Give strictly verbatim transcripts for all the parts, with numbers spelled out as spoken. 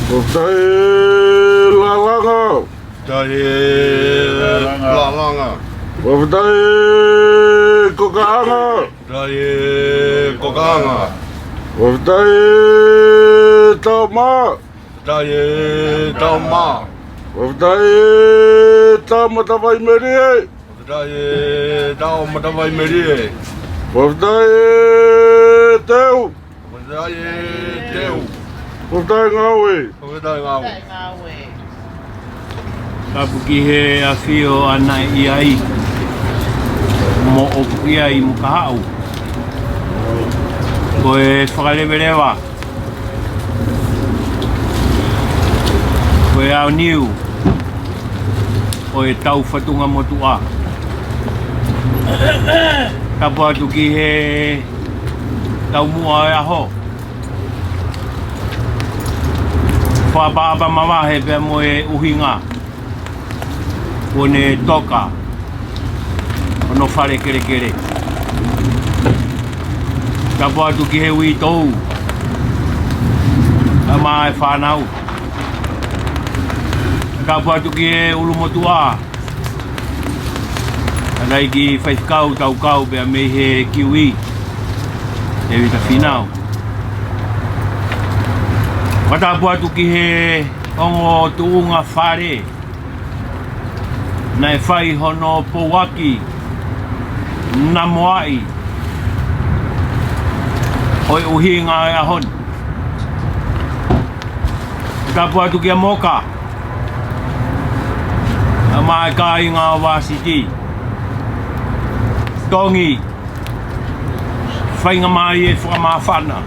Fakafetaʻi Lalanga. Fakafetaʻi Lalanga. Fakafetaʻi Kokaʻanga. Fakafetaʻi Kokaʻanga. Fakafetaʻi Tauma. Fakafetaʻi Tauma. Fakafetaʻi Tauma Tavaimelie. Fakafetaʻi Tauma Tavaimelie. Fakafetaʻi Teu. Fakafetaʻi Teu. Fakafetaʻi Ngāue. Fakafetaʻi Ngāue. Tapu ki he ʻafio ʻa naʻe ʻi ai, mo ʻoku ʻi ai mo ka haʻu. Ko e fakaleveleva, ko e aoniu ʻo e tau fatunga motuʻa. Tapu atu ki he taumuʻa ʻo e ʻaho. Fakaʻapaʻapa mavahe pea mo e ʻuhinga kuo ne toka hono fale kelekele. Tapu atu ki he uitou, kae ʻumaʻā e fānau. Tapu atu ki he ʻulumotuʻa, ʻa e ʻEiki Faifekau Taukau pea mei he Kiui, Tēvita Fīnau. Fakatapu atu ki he ongo tuʻunga fale naʻe fai hono pouaki namoaʻi ʻo e ʻuhinga ʻo e ʻaho ni. Tapu atu kia Moka, kae ʻumaʻā e kāinga ʻo Vāsiti. Tongi, feinga mai e fakamāfana.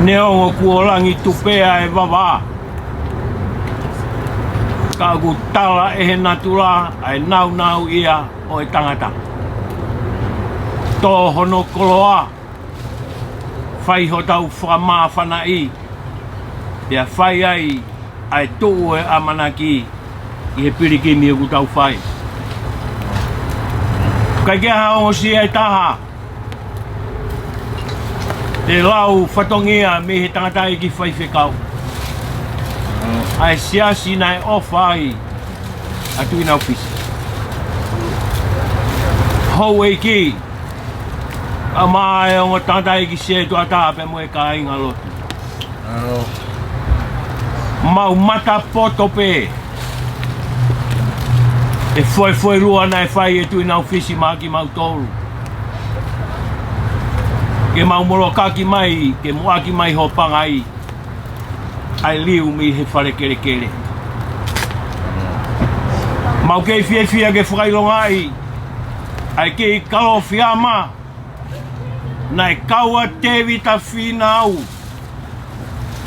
Neongo kuo langi tupea e vavā, ka ʻoku tala ʻe he natula ʻa e naunau ia ʻo e tangata. Tō hono koloa, fai hotau fakamāfanaʻi, pea fai ai ʻa e tuʻu e ʻamanaki ʻi he pilikimi ʻoku tau fai. ʻIkai ke ʻi ai ha ongosia ʻe taha te lau fatongia mei he tangataʻeiki faifekau ʻa e siasi naʻe ʻofa ai ʻa Tuʻi Naufisi. Houʻeiki, kae ʻumaʻā e ongo tangataʻeiki setuata pea mo e kāinga lotu. Mau mata poto pē e foefoelua naʻe fai ʻe Tuʻi Naufisi maʻa kimautolu, ke mau molokaki mai, ke muʻaki mai hoʻo pangai ʻa e liu mei he fale kelekele. Mau kei fiefia ke fakaʻilongaʻi ʻa e kei kalofiama naʻe kau ʻa Tēvita Fīnau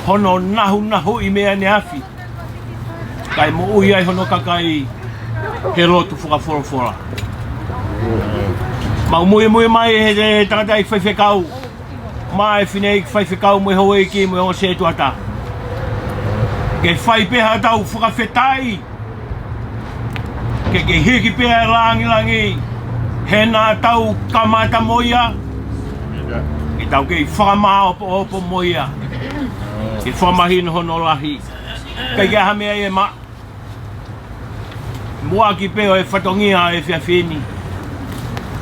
hono nahunahuʻi mei ʻaneafi, kae moʻui ai hono kakai he lotu fakafolofola. Mau muimui mai he tangataʻeiki faifekau, mo e fineʻeiki faifekau mo e houʻeiki mo e ongo setuata, ke fai pē haʻatau fakafetaʻi, ke ke hiki pē ʻa e langilangi he naʻa tau kamata mo ia, ke tau kei fakamāopoopo mo ia, ke fakamahino hono lahi. ʻIkai ke ʻi ai ha meʻa ia ʻe maʻa. Muʻaki pē ʻo e fatongia ʻo e efiafi ni,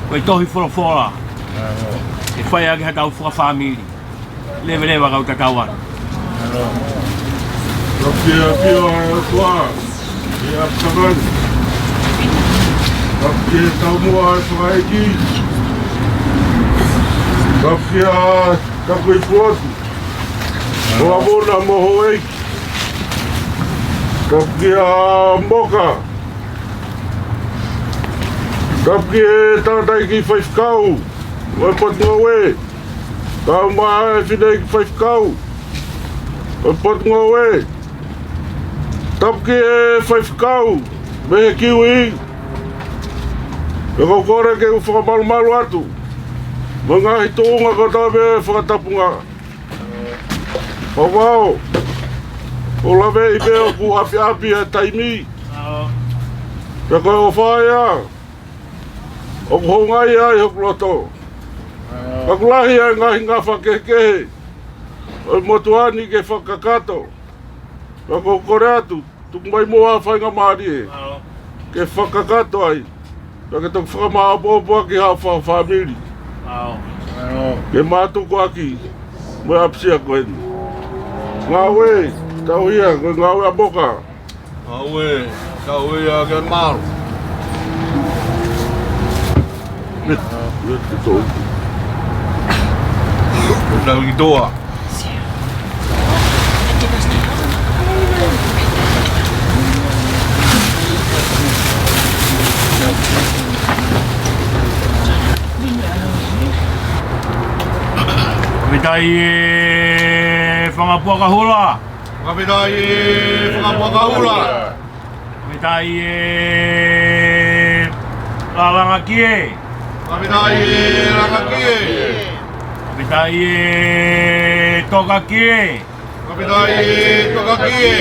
ko e tohi folofola, ke fai ʻaki haʻatau fakafāmili. Leveleva kau tatau atu. Tapu ki he ʻafio ʻa e ʻOtua ʻi ʻApitakani. Tapu ki he taumuʻa ʻa e fakaʻeiki. Tapu ki he taku ipu lotu, ko Lavona mo houʻeiki. Tapu kia Moka. Tapu ki he tangataʻeiki faifekau ʻo e potungāue, kae ʻumaʻā e fineʻeiki faifekau ʻo e potungāue. Tapu ki he faifekau mei he Kiui, pea ʻoku ou kole ke u fakamalumalu atu mo e ngaahi tuʻunga kotoa pē fakatapunga. Vavao, ʻoku ou laveʻi pē ʻoku ʻapiʻapi ʻa e taimi, pea ko e ʻofa ia ʻoku houngaʻia ai hoku loto. Ka ʻoku lahi ʻa e ngaahi ngafa kehekehe ʻo e motuʻa ni ke fakakakato. Pea ʻoku ou kole atu, tuku mai muʻa ha faingamālie ke fakakakato ai. Pea ke toki fakamāopoopo ʻaki haʻo fa-, fāmili. Ke mātuku ʻaki mo e ʻapisia ko eni. Ngāue, tauhi ia, ko e ngāue ʻa Moka. Ngāue, tauhi ia ke malu. Nau i toa. Fakafetaʻi e Fanga Puaka Hula. Fakafetaʻi e Fanga Puaka Hula. Fakafetaʻi e Lālanga Kie. Fakafetaʻi e Lālanga Kie. Fakafetaʻi e Toka Kie. Fakafetaʻi e Toka Kie.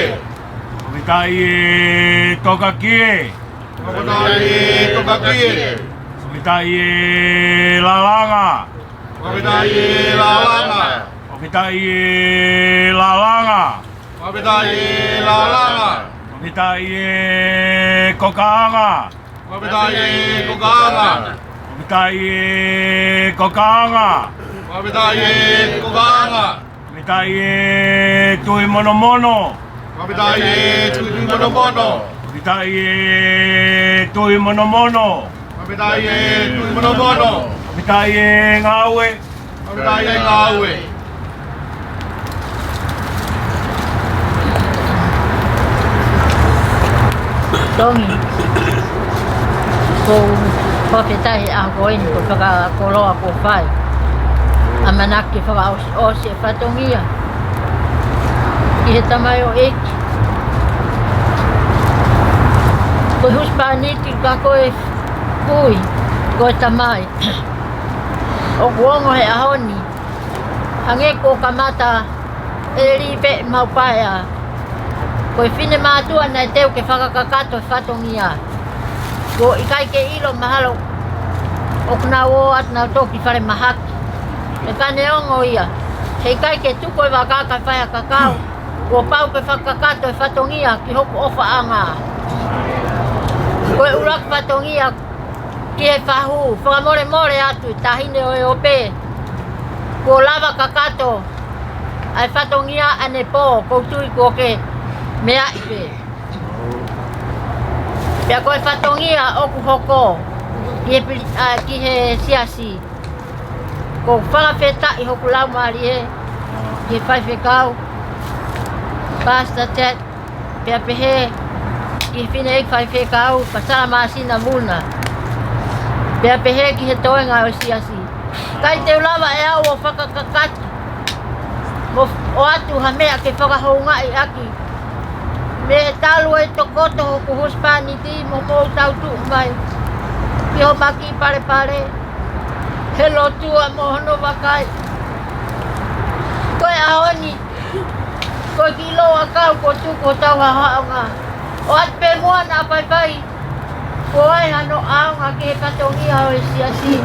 Fakafetaʻi e Toka Kie. Fakafetaʻi e Toka Kie. Fakafetaʻi e Lālanga. Fakafetaʻi e Lālanga. Fakafetaʻi e Lālanga. Fakafetaʻi e Lālanga. Fakafetaʻi e Kokaʻanga. Fakafetaʻi e Kokaʻanga. Fakafetaʻi e Kokaʻanga. Fakafetaʻi e Kokaʻanga. Fakafetaʻi e Tuʻi Monomono. Fakafetaʻi e Tuʻi Monomono. Fakafetaʻi e Tuʻi Monomono. Fakafetaʻi e Tuʻi Monomono. Fakafetaʻi e Ngāue. Fakafetaʻi e Ngāue. Tongi. ʻOku ou fakafetaʻi he ʻaho ko eni ko e fakakoloa kuo fai. ʻAmanaki ke fakaʻosiʻosi e fatongia ki he tamaioʻeiki. Ko e husepāniti ka ko e kui, ko e tamai. ʻOku ongo he ʻaho ni, hangē kuo kamata ʻe lī pē mau paea. Ko e finemātuʻa naʻe teu ke fakakakato e fatongia. Kuo ʻikai ke ʻilo mahalo ʻoku nau ō atu nau toki falemahaki. He ka neongo ia, heʻikai ke tuku e vaka kae fai ha kakau. Kuo pau ke fakakakato e fatongia ki hoku ʻofaʻanga. Ko e ʻuluaki fatongia ki he fahu, fakamolemole atu e taʻahine ʻo e ope. Kuo lava kakato ʻa e fatongia ʻanepō, ʻoku ou tui kuo ke meaʻi pē. Pea ko e fatongia ʻoku hoko ki he pili-, ʻa, ki he siasi. ʻOku ou fakafetaʻi hoku laumālie ki he faifekau, Pastor Ted, pea pehē ki he fineʻeiki faifekau, Pastor Māsina Vuna. Pea pehē ki he toenga ʻo e siasi. ʻIkai te u lava ʻe au ʻo fakakakato mo ʻoatu ha meʻa ke fakahoungaʻi ʻaki. Mei he talu e tokoto hoku husepāniti mo hoʻomou tau tuʻu mai ki homou kiʻi palepale he lotua mo hono vakai. Ko e ʻaho ni, ko e kiʻi louʻakau kuo tuku hotau haʻohaʻonga. ʻOatu pē muʻa naʻa faifai kuo ʻi ai hano ʻaonga ki he fatongia ʻo e siasi.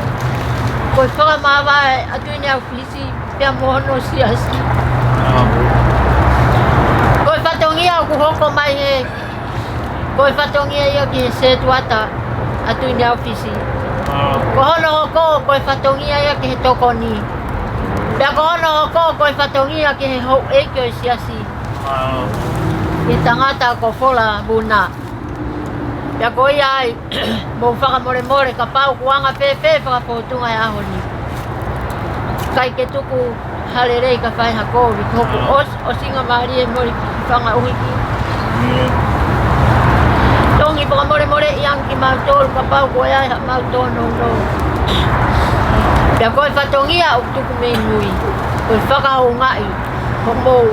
Ko e fakamāvae ʻa Tuʻi Niaufisi pea mo hono siasi. Ko e fatongia ʻoku hoko mai he, ko e fatongia ia ki he setuata ʻa Tuʻi Niaufisi. Ko hono hoko, ko e fatongia ia ki he tokoni. Pea ko hono hoko, ko e fatongia ki he houʻeiki ʻo e siasi. Ki he tangata ko Fola Vuna. Pea ko ia ai, mou fakamolemole kapau ʻoku anga fēfē fakafōtunga he ʻaho ni. ʻIkai ke tuku ha lelei ka fai ha kovi, ko hoku ʻos-, ʻosinga mālie mo e fanga ʻuhiki. Tongi, fakamolemoleʻi ange kimautolu kapau kuo ʻi ai haʻamau tōnounou. Pea ko e fatongia ʻoku tuku mei mui, ko e fakahoungaʻi hoʻomou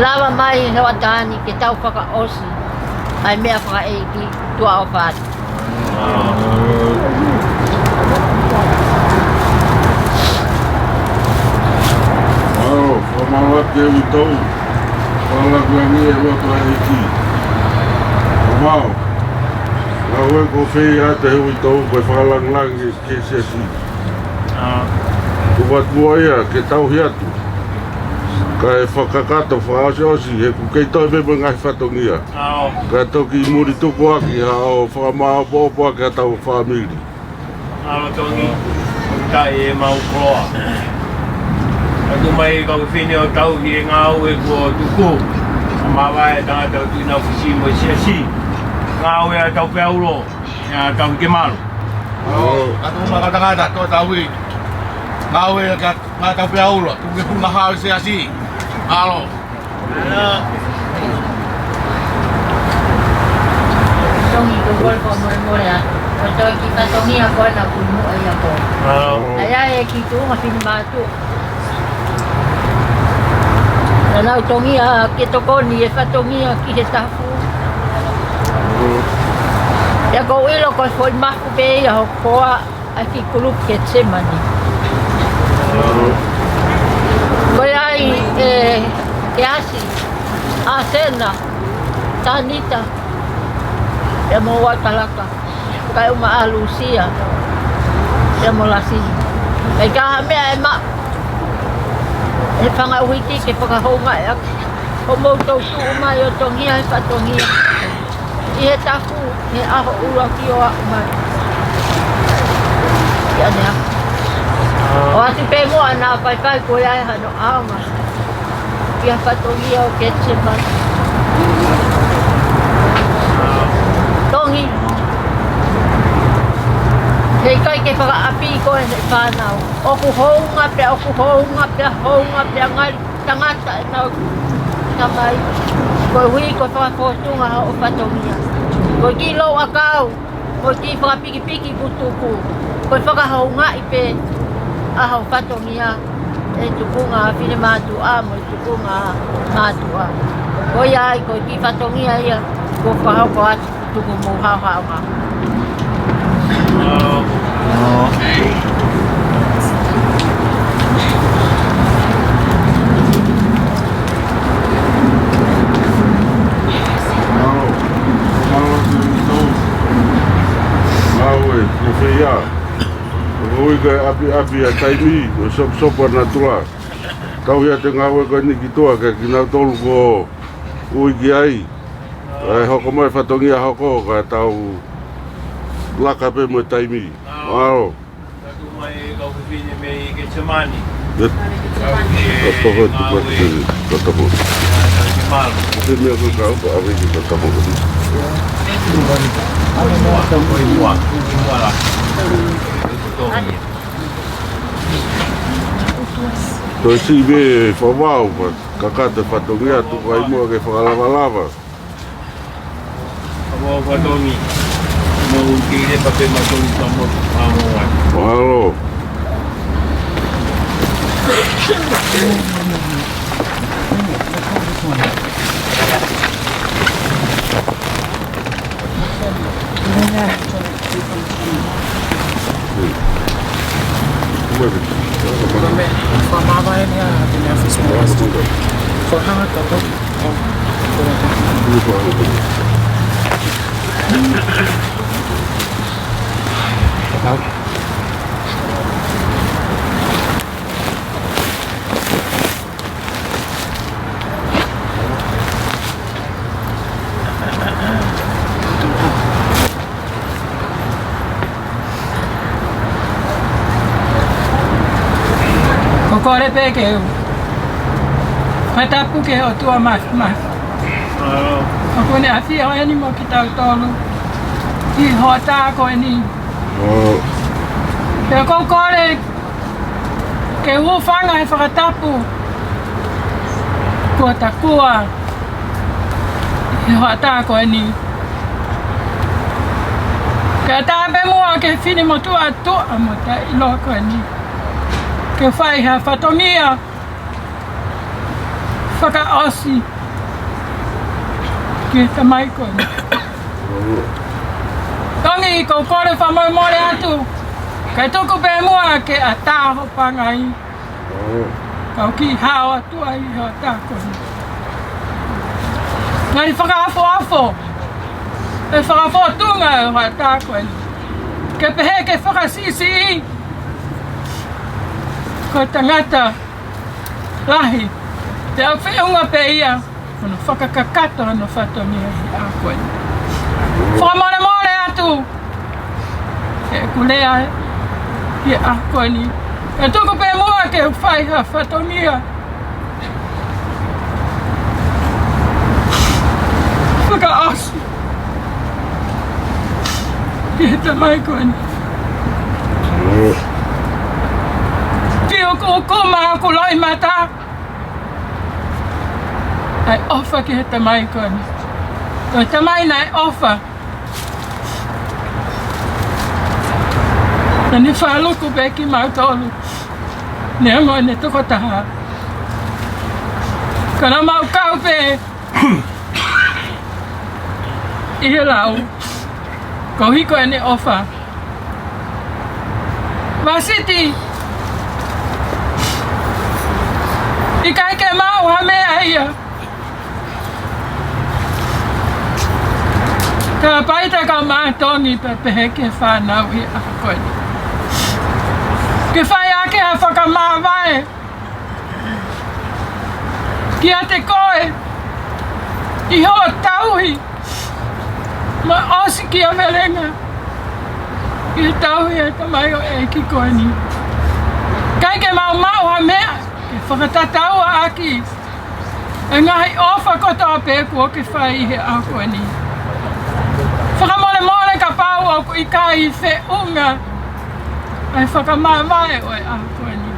lava mai he hoʻatā ni ke tau fakaʻosi ʻa e meʻa fakaʻeiki. Tuʻa ʻofa atu. ʻAo, fakamālō atu e uitou. Fakalāngilangi e loto ʻa e ʻEiki. Mau. Ngāue ko fē ia ʻa e uitou ko e fakalāngilangi ki he siasi. Tuku atu muʻa ia ke tauhi atu. Kae fakakakato fakaʻosiʻosi, he ʻoku kei toe pē mo e ngaahi fatongia. ʻAo. Kae toki muli tuku ʻaki haʻo fakamāʻopoʻopo ʻaki haʻatau fāmili. ʻAo Tongi, ʻoku taʻe ʻemau koloa. ʻOatu mai kau fefine ʻo tauhi e ngāue kuo tuku. Māvae tangata ʻo Tuʻi Nafusi mo e siasi. Ngāue ʻa Taupeaulo, ʻa Tauhi ke malu. ʻAo. ʻOatu mai kau tangata ʻo tauhi. Ngāue ʻa Ngā Taupeaulo, tuku ke pulu mahau siasi. Mālō. Tongi, ko koe ko molemole atu. Ko toe ki ka Tongi a koe na pulu muʻa ia ko. Mālō. ʻAi ʻa e ki tuʻunga fini mātuʻa. Na nau Tongi a ke tokoni e fatongia ki he tafu. ʻIa ko ʻilo ko e foʻi mafu pē ia hokoa. ʻAi ki kulupu ke semani. Ko ia ai e, ke asi, ʻa Sena, Tanita, ʻia mo Watalaka, kae ʻuma ʻa Lusia, ʻia mo Lasi. ʻIkai ha meʻa ʻe maʻu, he fanga ʻuhiti ke fakahoungaʻi ʻaki. Ko mou toutou mai ʻo Tongi ʻa e fatongia. ʻI he tafu, he ʻaho ʻuluaki ʻo aʻu mai. ʻIa nea. ʻOatu pē muʻa na paipai ko ia e hano ʻaonga. ʻIa fatongia ʻo Ketisemani. Tongi. He ʻikai ke fakaʻapi koe he fānau. ʻOku hounga pea, ʻoku hounga pea, hounga pea ngali. Tangata ʻenau tamai, koeʻuhi ko e fakafōtunga hoʻo fatongia. Ko e kiʻi louʻakau, ko e kiʻi fakapikipiki kuo tuku, ko e fakahoungaʻi pē ʻa hoʻo fatongia, ʻe tukunga finemātuʻa mo e tukunga mātuʻa. Ko ia ai ko e kiʻi fatongia ia, kuo fakahoko atu. Tuku mou haohaoa. Ngāue, ko fē ia. Ko e ʻapiʻapi ʻa e taimi, ko e soposopo ʻa natula. Tauhi atu e ngāue ko eni ki tuʻa, kiate kinautolu kuo ui ki ai. Kae hoko mai fatongia hoko, kae tau laka pē mo e taimi. Mālō. Tatu mai kau fefine mei Ketisemani. Kau ki e ngāue. Tatapu. Mālō. Ko e meʻa ko e kau, ka ʻave ki tatapu. Ko e mua, ko e mua la. Ko e siʻi meʻa fakavavevave, kakato e fatongia, tuku ai muʻa ke fakalavalava. Ka mau fatongi, mau kei lepa pē matongi ka mau, ka mau ai. Mahalo. Ko kole pē ke u fakatapu ki he ʻOtua Māfimafi. ʻOku ne ʻafio eni mo kitautolu ʻi he hoʻatā ko eni. Pea ʻoku ou kole ke u hūfanga he fakatapu kuo takua ʻi he hoʻatā ko eni. Ke ʻatā pē muʻa ki he finemotuʻa tuʻa mo taʻeʻiloa ko eni. Ke fai ha fatongia fakaʻosi ki he tamai ko eni. Tongi, ʻoku ou kole fakamolemole atu, kae tuku pē muʻa ke ʻatā hoʻo pangai. Kau kiʻi hao atu ai ʻi he hoʻatā ko eni. Ngali fakaʻofoʻofa e fakafōtunga ʻo e hoʻatā ko eni. Ke pehē ke fakasiʻisiʻi ko e tangata lahi Pea ʻoku feʻunga pē ia mo hono fakakakato hono fatongia ʻi he ʻaho ko eni. Fakamolemole atu ʻeku lea ʻi he ʻaho ko eni. Pea tuku pē muʻa ke u fai ha fatongia fakaʻosi ki he tamai ko eni. Fiu ʻoku ʻuku mai ʻoku loʻimata ʻa e ʻofa ki he tamai ko eni. Ko e tamai naʻe ʻofa, naʻa ne faluku pē kimautolu neongo ʻene tokotaha. Ka naʻa mau kau pē ʻi he lau koeʻuhi ko ʻene ʻofa. Vāsiti, ʻikai ke maʻu ha meʻa ia. Ka paita ka matongi pē pehē ki he fānau ʻi he ʻaho ko eni. Ke fai ʻaki ha fakamāvae kiate koe ʻi hoʻo tauhi mo e ʻosikiavelenga ʻi he tauhi ʻa e tamaioʻeiki ko eni. ʻIkai ke mau maʻu ha meʻa ke fakatatau ʻaki e ngaahi ʻofa kotoa pē kuo ke fai ʻi he ʻaho ko eni. Fakamolemole kapau ʻoku ʻikai feʻunga ʻa e fakamāvae ʻo e ʻaho ko eni.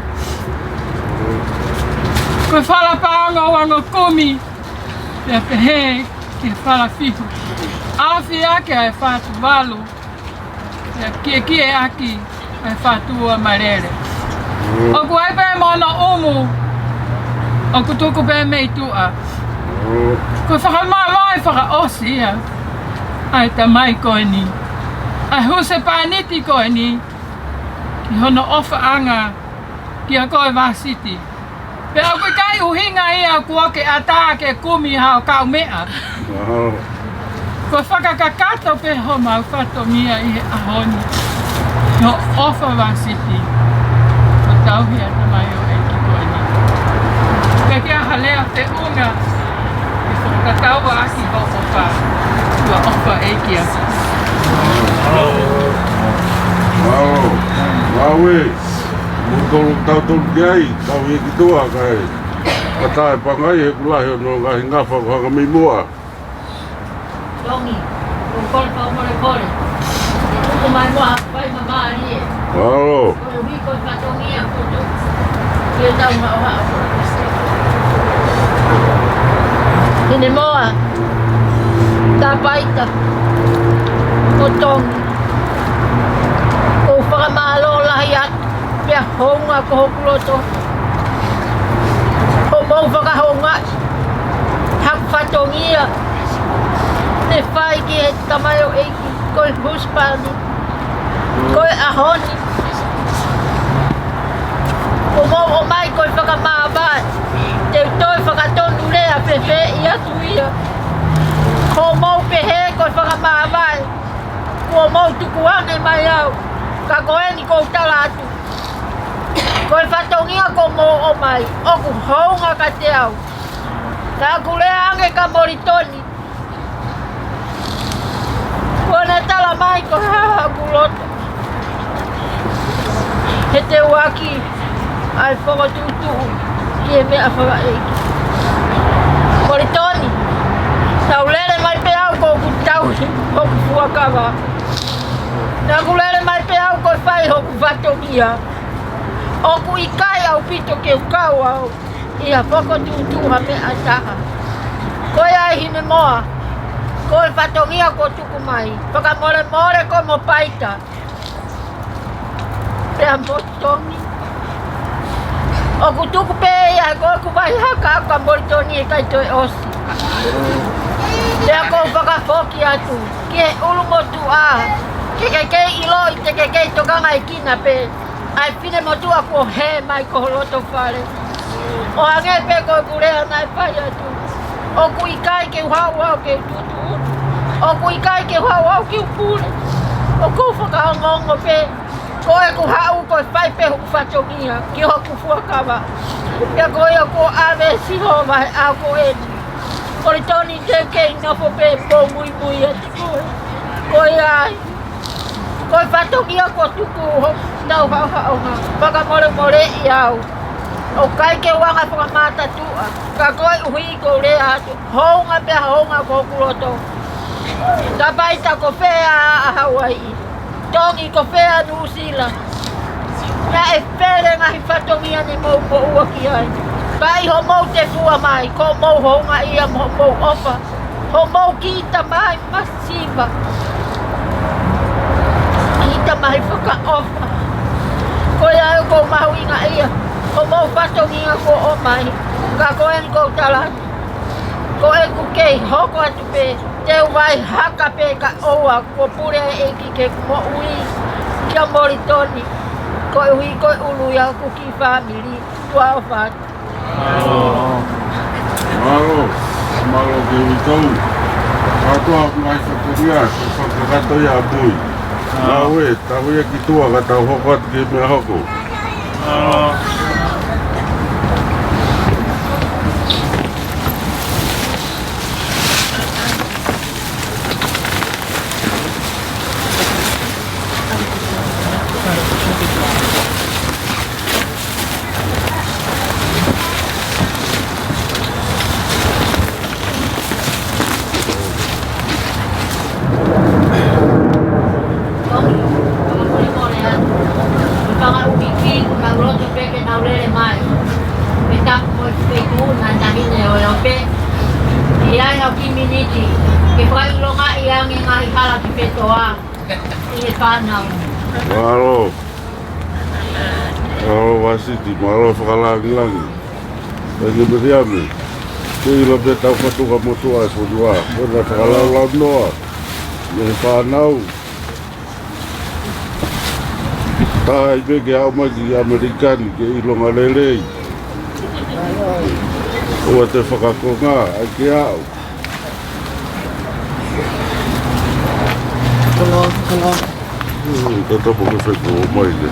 Ko e fala paʻanga ʻoku kumi, pea pehē ki he fala fihu. ʻAfia ki ai e fatu valu, pea kiekie ʻaki ʻa e fatu ua malele. ʻOku ʻi ai pē mo hono ʻumu ʻoku tuku pē mei tuʻa. Ko e fakamāvae fakaʻosi ia ʻa e tamai ko eni, ʻa e husepāniti ko eni, ki hono ʻofaʻanga kia koe Vāsiti. Pea ʻoku ʻikai ʻuhinga ia kuo ke ʻatā ke kumi haʻo kaumeʻa. Wow. Ko e fakakakato pē homau fatongia ʻi he ʻaho ni. Ko e ʻofa Vāsiti, ko e tauhi ʻa e tamaioʻeiki ko eni. Pea ke ʻi ai ha lea feʻunga ke fakakakato ʻaki hoʻo ʻofa, ko e ʻofa ʻeiki ʻa. Wow. Wow, ē. Mo tolu tau tolu ki ai, tau hiki tuʻa kae. Ka tae pangai he kula he ono ngaahi ngafa ko hanga mei muʻa. Tongi, ko kole fakamolemole. Ko mai muʻa, fai ma mālie. Wow. Ko e hui ko e fatongia, ko to. Ke tau ma oha. Hinemoa, Tapaita, mo Tongi. ʻOku ou fakamālō lahi atu, pea hounga ko hoku loto. Hoʻomou fakahoungaʻi haku fatongia ne fai ki he tamaioʻeiki ko e husepāniti ko e ʻaho ni. Kuo mou ʻomai ko e fakamāvae, te u toe fakatonulea pehē atu ia. Kuo mou pehē ko e fakamāvae kuo mou tukuange mai au, ka ko eni ʻoku ou tala atu, ko e fatongia kuo mou ʻomai ʻoku hounga kiate au. Ka ʻoku ou lea ange kia Molitoni, kuo ne tala mai ko e hā haku loto. He te u ʻaki ʻa e fokotuʻutuʻu ki he meʻa fakaʻeiki. Molitoni, tau lele mai pē au ko ʻeku tauhi hoku fuakava. Naʻa ku lele mai pē au ko e fai hoku fatongia. ʻOku ʻikai ʻaupito ke u kau au ʻi ha fokotuʻutuʻu ha meʻa ʻe taha. Ko ia ē Hinemoa, ko e fatongia kuo tuku mai. Fakamolemole ko mo Paita. Pea mo Tongi. ʻOku tuku pē ia ko ʻeku vai haka kia Molitoni ʻe ʻikai toe ʻosi. Pea ʻoku ou fakafoki atu ki he ʻulumotuʻa, ke ke kei ʻiloʻi te ke kei tokangaekina pē ʻa e finemotuʻa kuo hē mai ki ho loto fale. ʻO hangē pē ko ʻeku lea naʻe fai atu, ʻoku ʻikai ke u haʻu au ke u tuʻutuʻuni. ʻOku ʻikai ke u haʻu au ke u pule. ʻOku ou fakaongoongo pē Ko ʻeku haʻu ko e fai pē hoku fatongia ki hoku fuakava. Pea ko ia kuo ʻave ʻe Sihova he ʻaho ko eni. Moulitoni, te u kei nofo pē ʻo muimui atu ki koe. Ko ia ai, ko e fatongia kuo tuku ʻe hotau haʻohaʻonga, fakamolemoleʻi au. ʻOku ʻikai ke u anga fakamātatuʻa, ka koeʻuhi ko e lea atu, hounga pea hounga ko hoku loto. Tapaita, ko fē ʻa Hauaiʻi? Tongi, ko fē ʻa Nuʻusila? Naʻe fele ngaahi fatongia ne mou moʻua ki ai. Pea ʻi hoʻomou tefua mai, kuo mou houngaʻia mo hoʻomou ʻofa, hoʻomou kiʻi tamai masiva, kiʻi tamai fakaʻofa. Ko ia ai ʻoku ou mahuʻingaʻia, hoʻomou fatongia kuo ʻomai. Ka ko eni ʻoku ou tala atu, ko ʻeku kei hoko atu pē, te u vai haka pē kae ʻoua kuo pule ʻa e ʻEiki ki heʻeku moʻui, kia Moulitoni, koeʻuhi ko e ʻulu ia ʻo hoku kiʻi fāmili. Tuʻa ʻofa atu. Mālō. Mālō, mālō ki he uitou. Kātoa ʻoku ngai fatongia, ko e fakakakato ia ʻa Pui. Ngāue, tau ia ki tuʻa ka tau hoko atu ki he meʻa hoko. Fanga ʻuhiki, kuo nau loto pē ke nau lele mai. Pea tapu mo e feituʻu na taʻahine ʻo e ope. ʻI ai haʻo kiʻi miniti ke fakaʻilongaʻi ange ngaahi hala ki Petoa ʻi he fānau. Mālō. Mālō Vasiti, mālō fakalāngilangi. Pea ki Miriame, ke ʻilo pē ʻetau fatu ka motuʻa ʻi he fonua. Ko ʻena fakalaulaunoa mei he fānau. Taha ai pē ke aʻu mai ki ʻAmelika ni ke ʻilonga lelei. ʻOua te fakakonga, ʻai ke aʻu. Hello, hello. Hmm, tata po ke feko mai ke.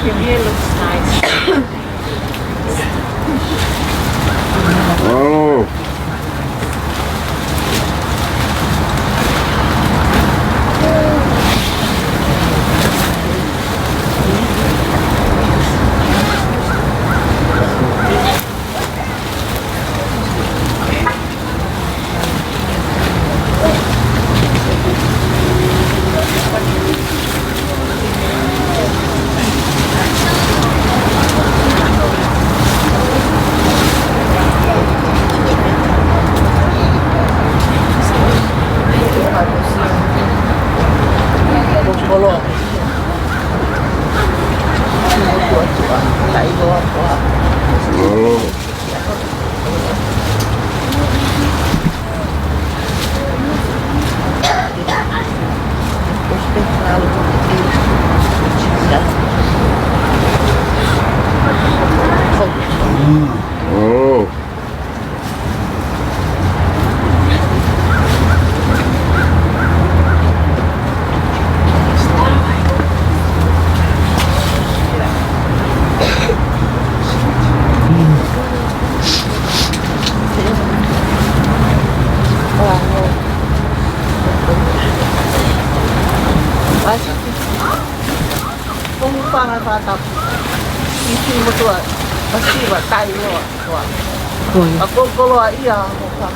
Your hair looks nice. Oh. Oh. Ko e fanga fata. ʻIsi mo tua. Masiva, tai loa. Ua. Koi. A ko koloa ia mo ka.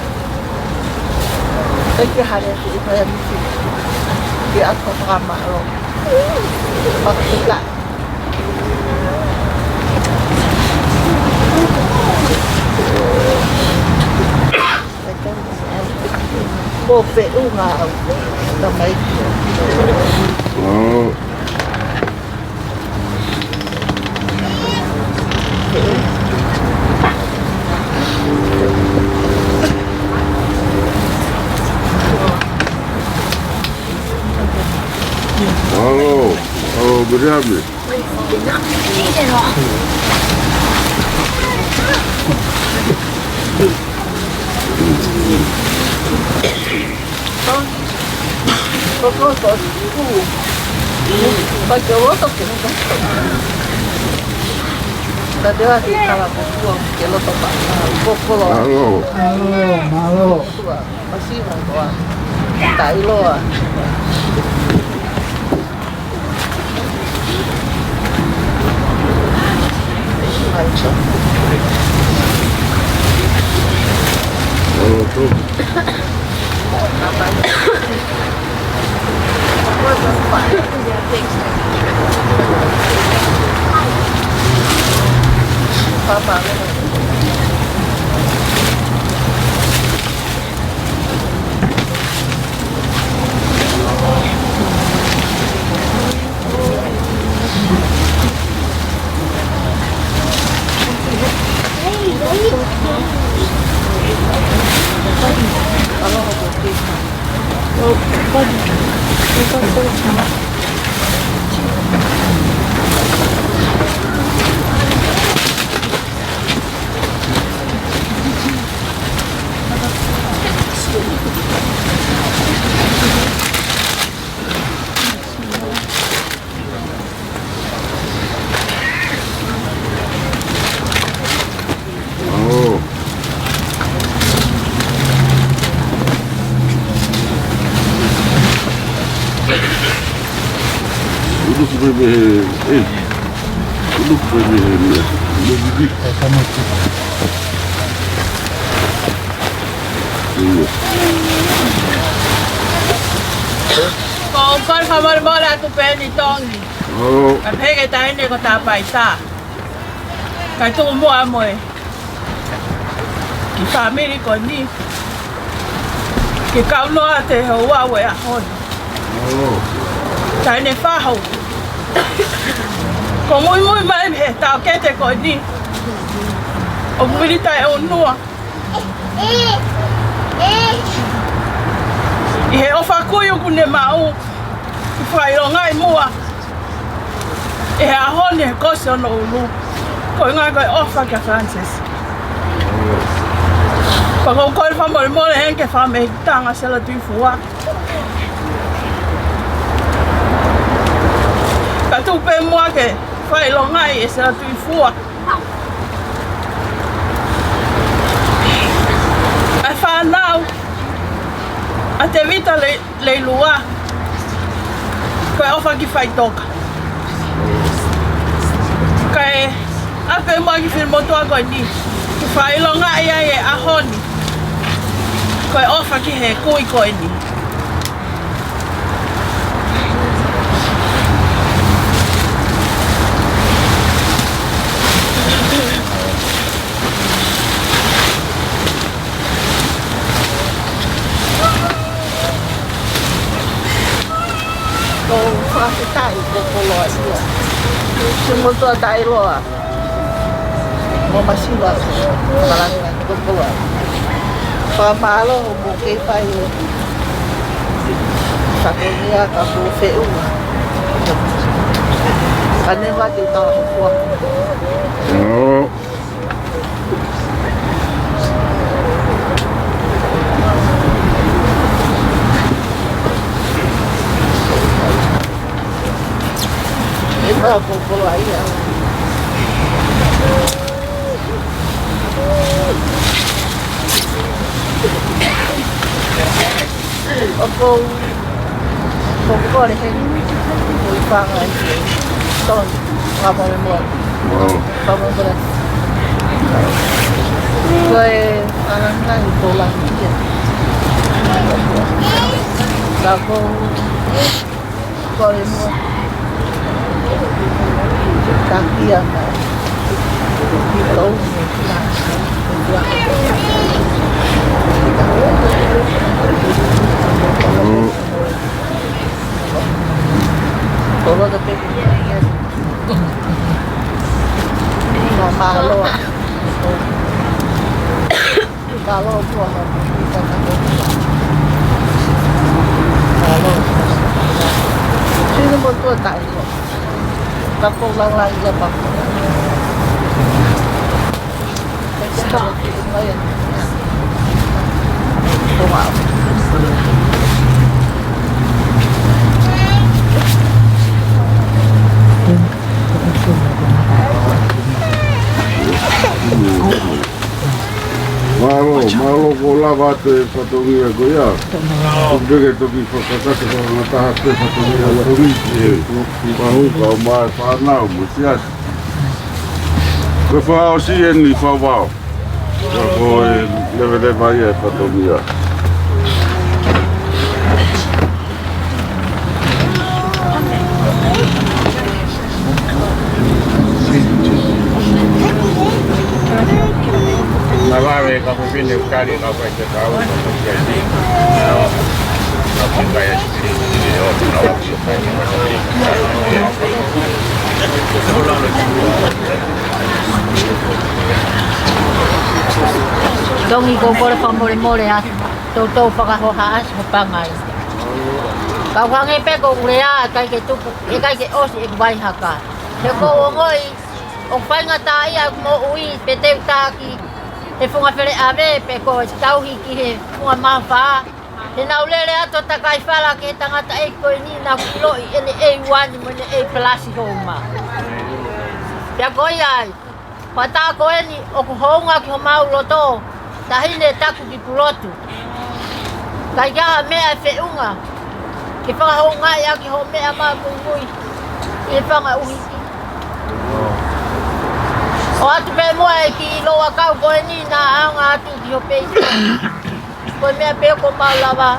Te ke hale ki i paia misi. Ke ako fakamalo. Pakika. Ko pe unga au. Tamai. Oh. Hello. Hello, good evening. Hello. Hello, hello. Ko e kole fakamolemole atu pē ʻeni Tongi. ʻOo. Ka pehē ki he taʻahine ko Tāpaitā. Kae tuku muʻa mo e kiʻi fāmili ko eni ke kau noa atu he houa ʻo e ʻaho ni. ʻOo. Taʻahine Fahu. Ko e muimui mai mei he taʻokete ko eni ʻo Militā ʻUnua. ʻI he ʻofa kui ʻoku ne maʻu, ʻi he fakaʻilongaʻi muʻa ʻi he ʻaho ni he kosi hono ʻulu. Ko e ʻuhinga ko e ʻofa kia Francis. Pea ko e kole fakamolemole heni ki he fāmili ʻa Sela Tuʻifua. Ka tuku pē muʻa ke fakaʻilongaʻi ʻe Sela Tuʻifua ʻa e fānau ʻa Tēvita Lei-, Leilua. Ko e ʻofa ki Faitoka. Kae ʻave muʻa ki he finemotuʻa ko eni ke fakaʻilongaʻi ai e ʻaho ni. Ko e ʻofa ki he kui ko eni. Ko e fakafetaʻi ko Koloaʻia. Finemotuʻa Tailoa. Mo Masiva, Malanga, Kokoloa. Fakamālō hoʻomou kei fai ʻo e fatongia ka ko e feʻunga. Ka neongo ʻa e tau hokua. ʻOo. ʻE, pea ko Koloaʻia. ʻOku ou, ʻoku ou kole heni, ʻoku ou fakaʻi ke tonu, fakamolemole. Wow. Fakamolemole. Ko e fānau ko Langia. Ka ʻoku ou kole muʻa ke takia mai ki he toʻu. Koloa ka peke. Ka mālō. Ka loa kua ha. Ka loa. Finemotuʻa Tailoa. Ka ko Langia pea ko. Mālō, mālō ko e lava atu e fatongia ko ia. Ko e peke toki fakakakato fakangataha pē fatongia ko eni. ʻE, Pahu ka ʻomai fānau mo e siasi. Ko e fakaʻosi eni Fauvao. Ka ko e leveleva ia e fatongia. Mavave ka ko e fefine kali ka ko e te kau ka ko e te kau. Ka ko e kau. Tongi, ʻoku ou kole fakamolemole atu, toutou fakahohaʻasi ho pangai. Ka ʻoku hangē pē ko ʻeku lea, ʻikai ke tuku, ʻikai ke ʻosi ʻeku vaihaka. He ʻoku ou ongoʻi ʻoku faingataʻaʻia ʻeku moʻui, pea te u taki he funga feleʻave, pe ko e tauhi ki he funga mafā. He naʻa ku lele atu ʻo takai fala ki he tangataʻeiki ko eni naʻa ku ʻiloʻi ʻene ʻei uani mo ʻene ʻei palasi houma. Pea ko ia ai, pea tā ko eni ʻoku hounga ki homau loto, taʻahine taku ki Pulotu. ʻIkai ke ʻi ai ha meʻa ʻe feʻunga ke fakahoungaʻi ʻaki hoʻo meʻa mā muimui ʻi he fanga ʻuhiki. ʻOatu pē muʻa e kiʻi loa kau ko eni naʻa ʻaonga atu ki ho peisi. Ko e meʻa pē ʻoku mau lava.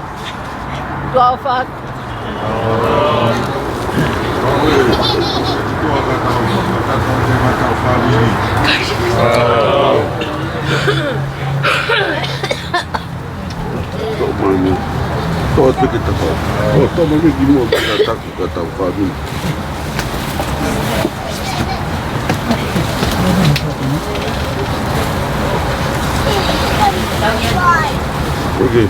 Tuʻa ʻofa atu. Tō mai mo. Tō atu ke tapa. ʻO, tō mai mo ki mo ka taku ka tau fāmili. Okay.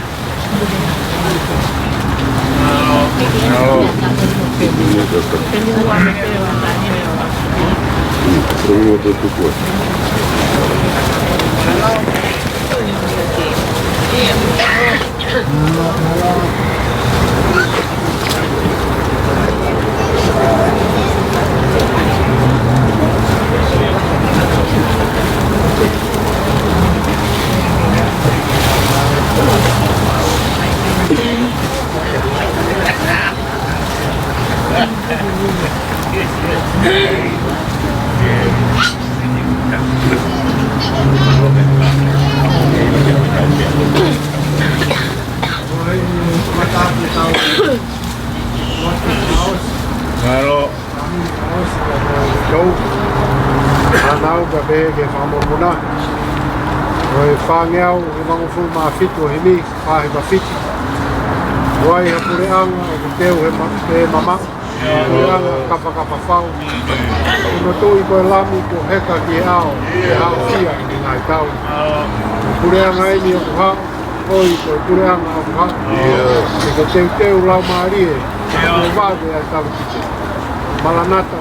Mālō. Tau. Mālō ka pehē ke fakamolemole. ʻO e fāngeau ʻe hongofulu mā fitu ʻo himi, fāhiva fiti. ʻOku ʻi ai ha puleʻanga ʻoku teu he ma-, he mamaʻo. Puleʻanga kapakapa fau. Hono tuʻi ko e lami kuo heka ki he ʻao, ʻe haʻofia ʻi he ngaahi tau. Puleʻanga eni ʻoku haʻu, ʻoi ko e puleʻanga ʻoku haʻu. ʻE ke teuteu laumālie, kuo vave ʻa e talupite. Malanata,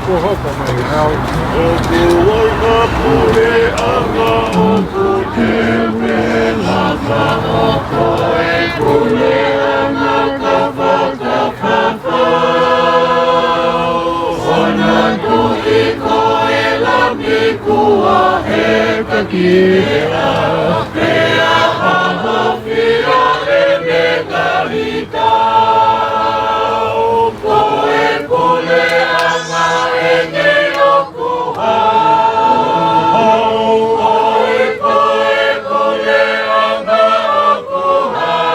kuo hoko mai au. ʻOku ʻi ai ha puleʻanga ʻoku teu he mamaʻo, ko e puleʻanga kapakapa. Hono tuʻi ko e lami kuo heka ki he ʻao, pea haʻofia ʻene ngaahi tau. Ko e puleʻanga eni ʻoku haʻu, ko e puleʻanga ʻoku haʻu.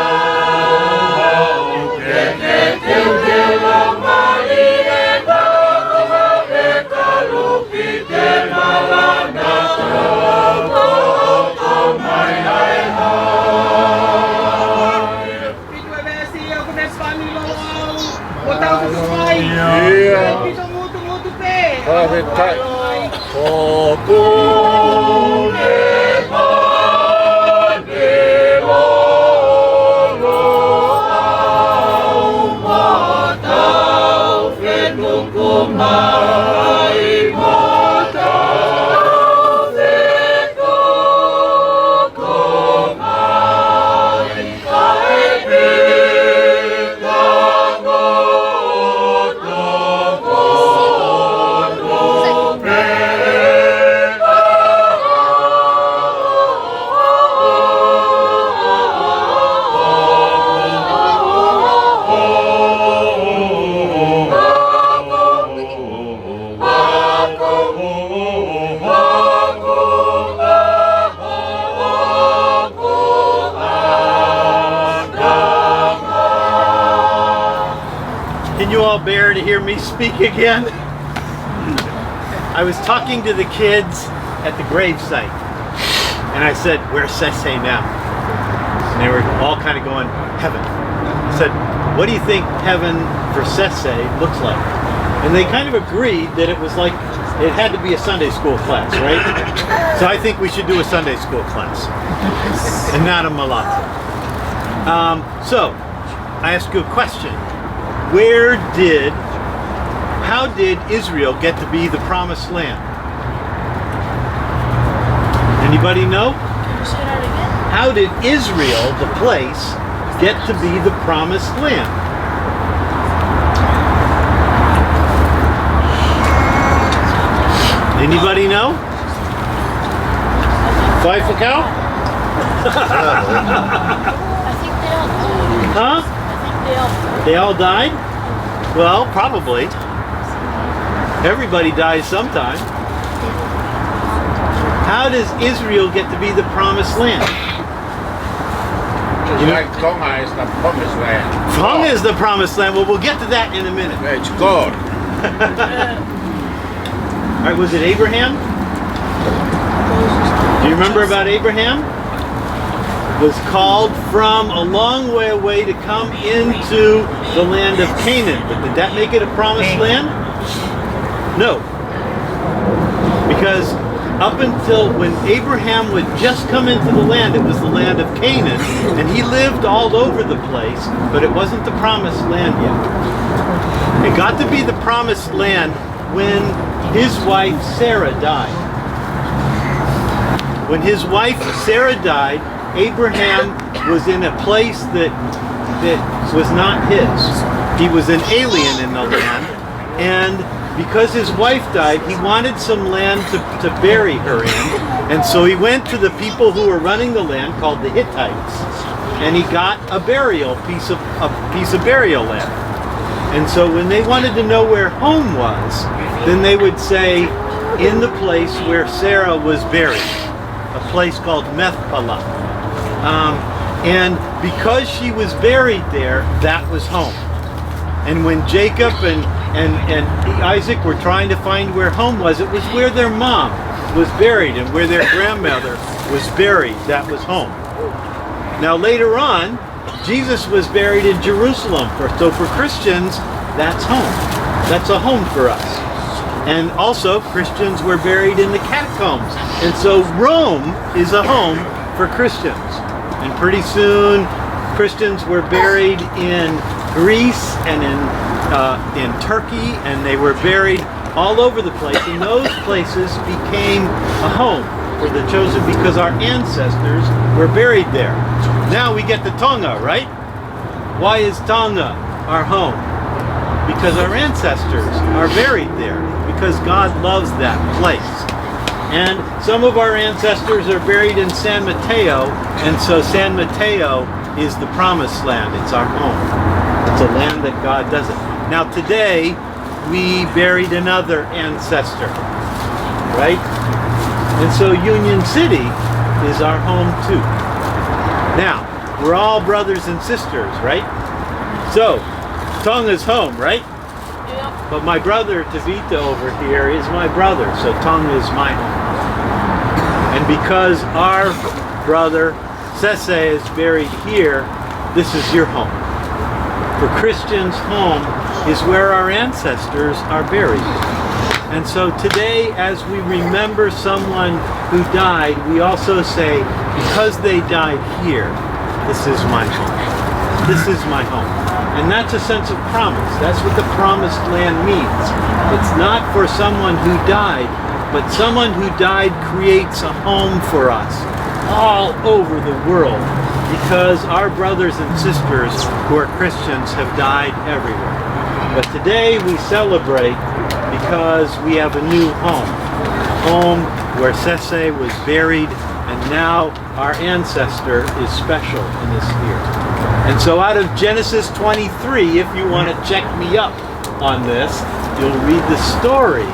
Pito e veesi ia, ko e veesi fāmili lolo au. Ko tau ke tuku mai. Ia. Pito ngutu ngutu pē. Ka he kai. Ko kune mane lolo au mo tau fetuku mai, mo tau fetuku mai. Can you all bear to hear me speak again? I was talking to the kids at the gravesite, and I said, "Where's Sese now?" And they were all kind of going, "Heaven." I said, "What do you think heaven for Sese looks like?" And they kind of agreed that it was like, it had to be a Sunday school class, right? So I think we should do a Sunday school class and not a Malata. Um, so, I ask you a question. Where did, how did Israel get to be the promised land? Anybody know? Can you say that again? How did Israel, the place, get to be the promised land? Anybody know? Five for cow? I think they all died. Huh? I think they all died. They all died? Well, probably. Everybody dies sometime. How does Israel get to be the promised land? Just like Tonga is the promised land. Tonga is the promised land. Well, we'll get to that in a minute. It's God. All right, was it Abraham? Do you remember about Abraham? Was called from a long way away to come into the land of Canaan. But did that make it a promised land? No. Because up until when Abraham would just come into the land, it was the land of Canaan, and he lived all over the place, but it wasn't the promised land yet. It got to be the promised land when his wife Sarah died. When his wife Sarah died, Abraham was in a place that, that was not his. He was an alien in the land, and because his wife died, he wanted some land to, to bury her in. And so he went to the people who were running the land, called the Hittites, and he got a burial piece of, a piece of burial land. And so when they wanted to know where home was, then they would say, "In the place where Sarah was buried," a place called Machpelah. Um, and because she was buried there, that was home. And when Jacob and, and, and Isaac were trying to find where home was, it was where their mom was buried and where their grandmother was buried. That was home. Now, later on, Jesus was buried in Jerusalem. For, so for Christians, that's home. That's a home for us. And also, Christians were buried in the catacombs. And so Rome is a home for Christians. And pretty soon, Christians were buried in Greece and in, uh, in Turkey, and they were buried all over the place. And those places became a home for the chosen because our ancestors were buried there. Now we get to Tonga, right? Why is Tonga our home? Because our ancestors are buried there, because God loves that place. And some of our ancestors are buried in San Mateo, and so San Mateo is the promised land. It's our home. It's a land that God doesn't. Now, today, we buried another ancestor, right? And so Union City is our home too. Now, we're all brothers and sisters, right? So, Tonga's home, right? But my brother, Tavita, over here is my brother, so Tonga is my home. And because our brother Sese is buried here, this is your home. For Christians, home is where our ancestors are buried. And so today, as we remember someone who died, we also say, "Because they died here, this is my home. This is my home." And that's a sense of promise. That's what the promised land means. It's not for someone who died, but someone who died creates a home for us all over the world, because our brothers and sisters who are Christians have died everywhere. But today we celebrate because we have a new home. Home where Sese was buried, and now our ancestor is special in this year. And so out of Genesis twenty-three, if you want to check me up on this, you'll read the story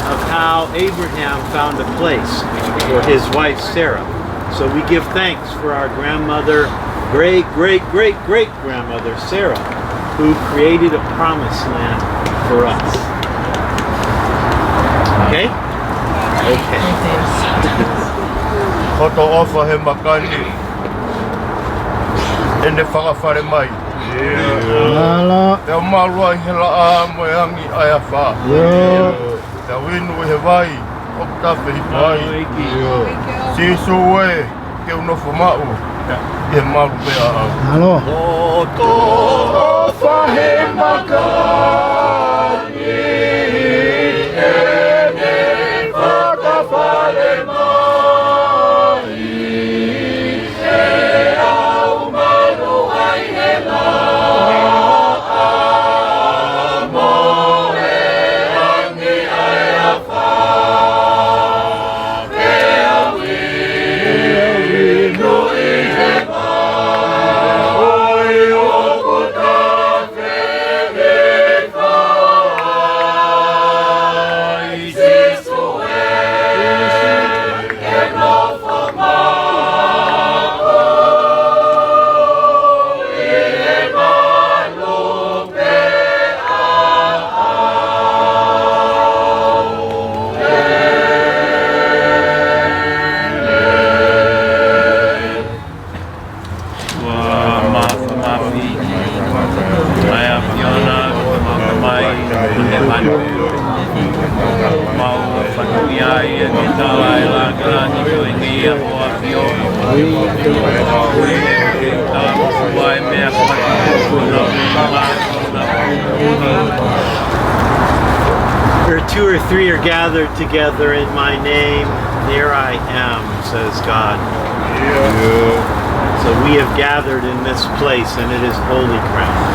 of how Abraham found a place for his wife Sarah. So we give thanks for our grandmother, great, great, great, great grandmother Sarah, who created a promised land for us. Okay? Okay. Hoto ʻofa he makani, ʻene fakafale mai. Mālō. Pea malu ai he laʻā mo e angi ʻa e afā. Pea u inu ʻi he vai ʻoku tafe hifo ai. Sīsū ē, ke u nofo maʻu ʻi he malu pē ʻaʻau. Mālō. Hoto ʻofa he makani, ʻene fakafale mai. Where two or three are gathered together in my name, there I am, says God. So we have gathered in this place, and it is holy ground,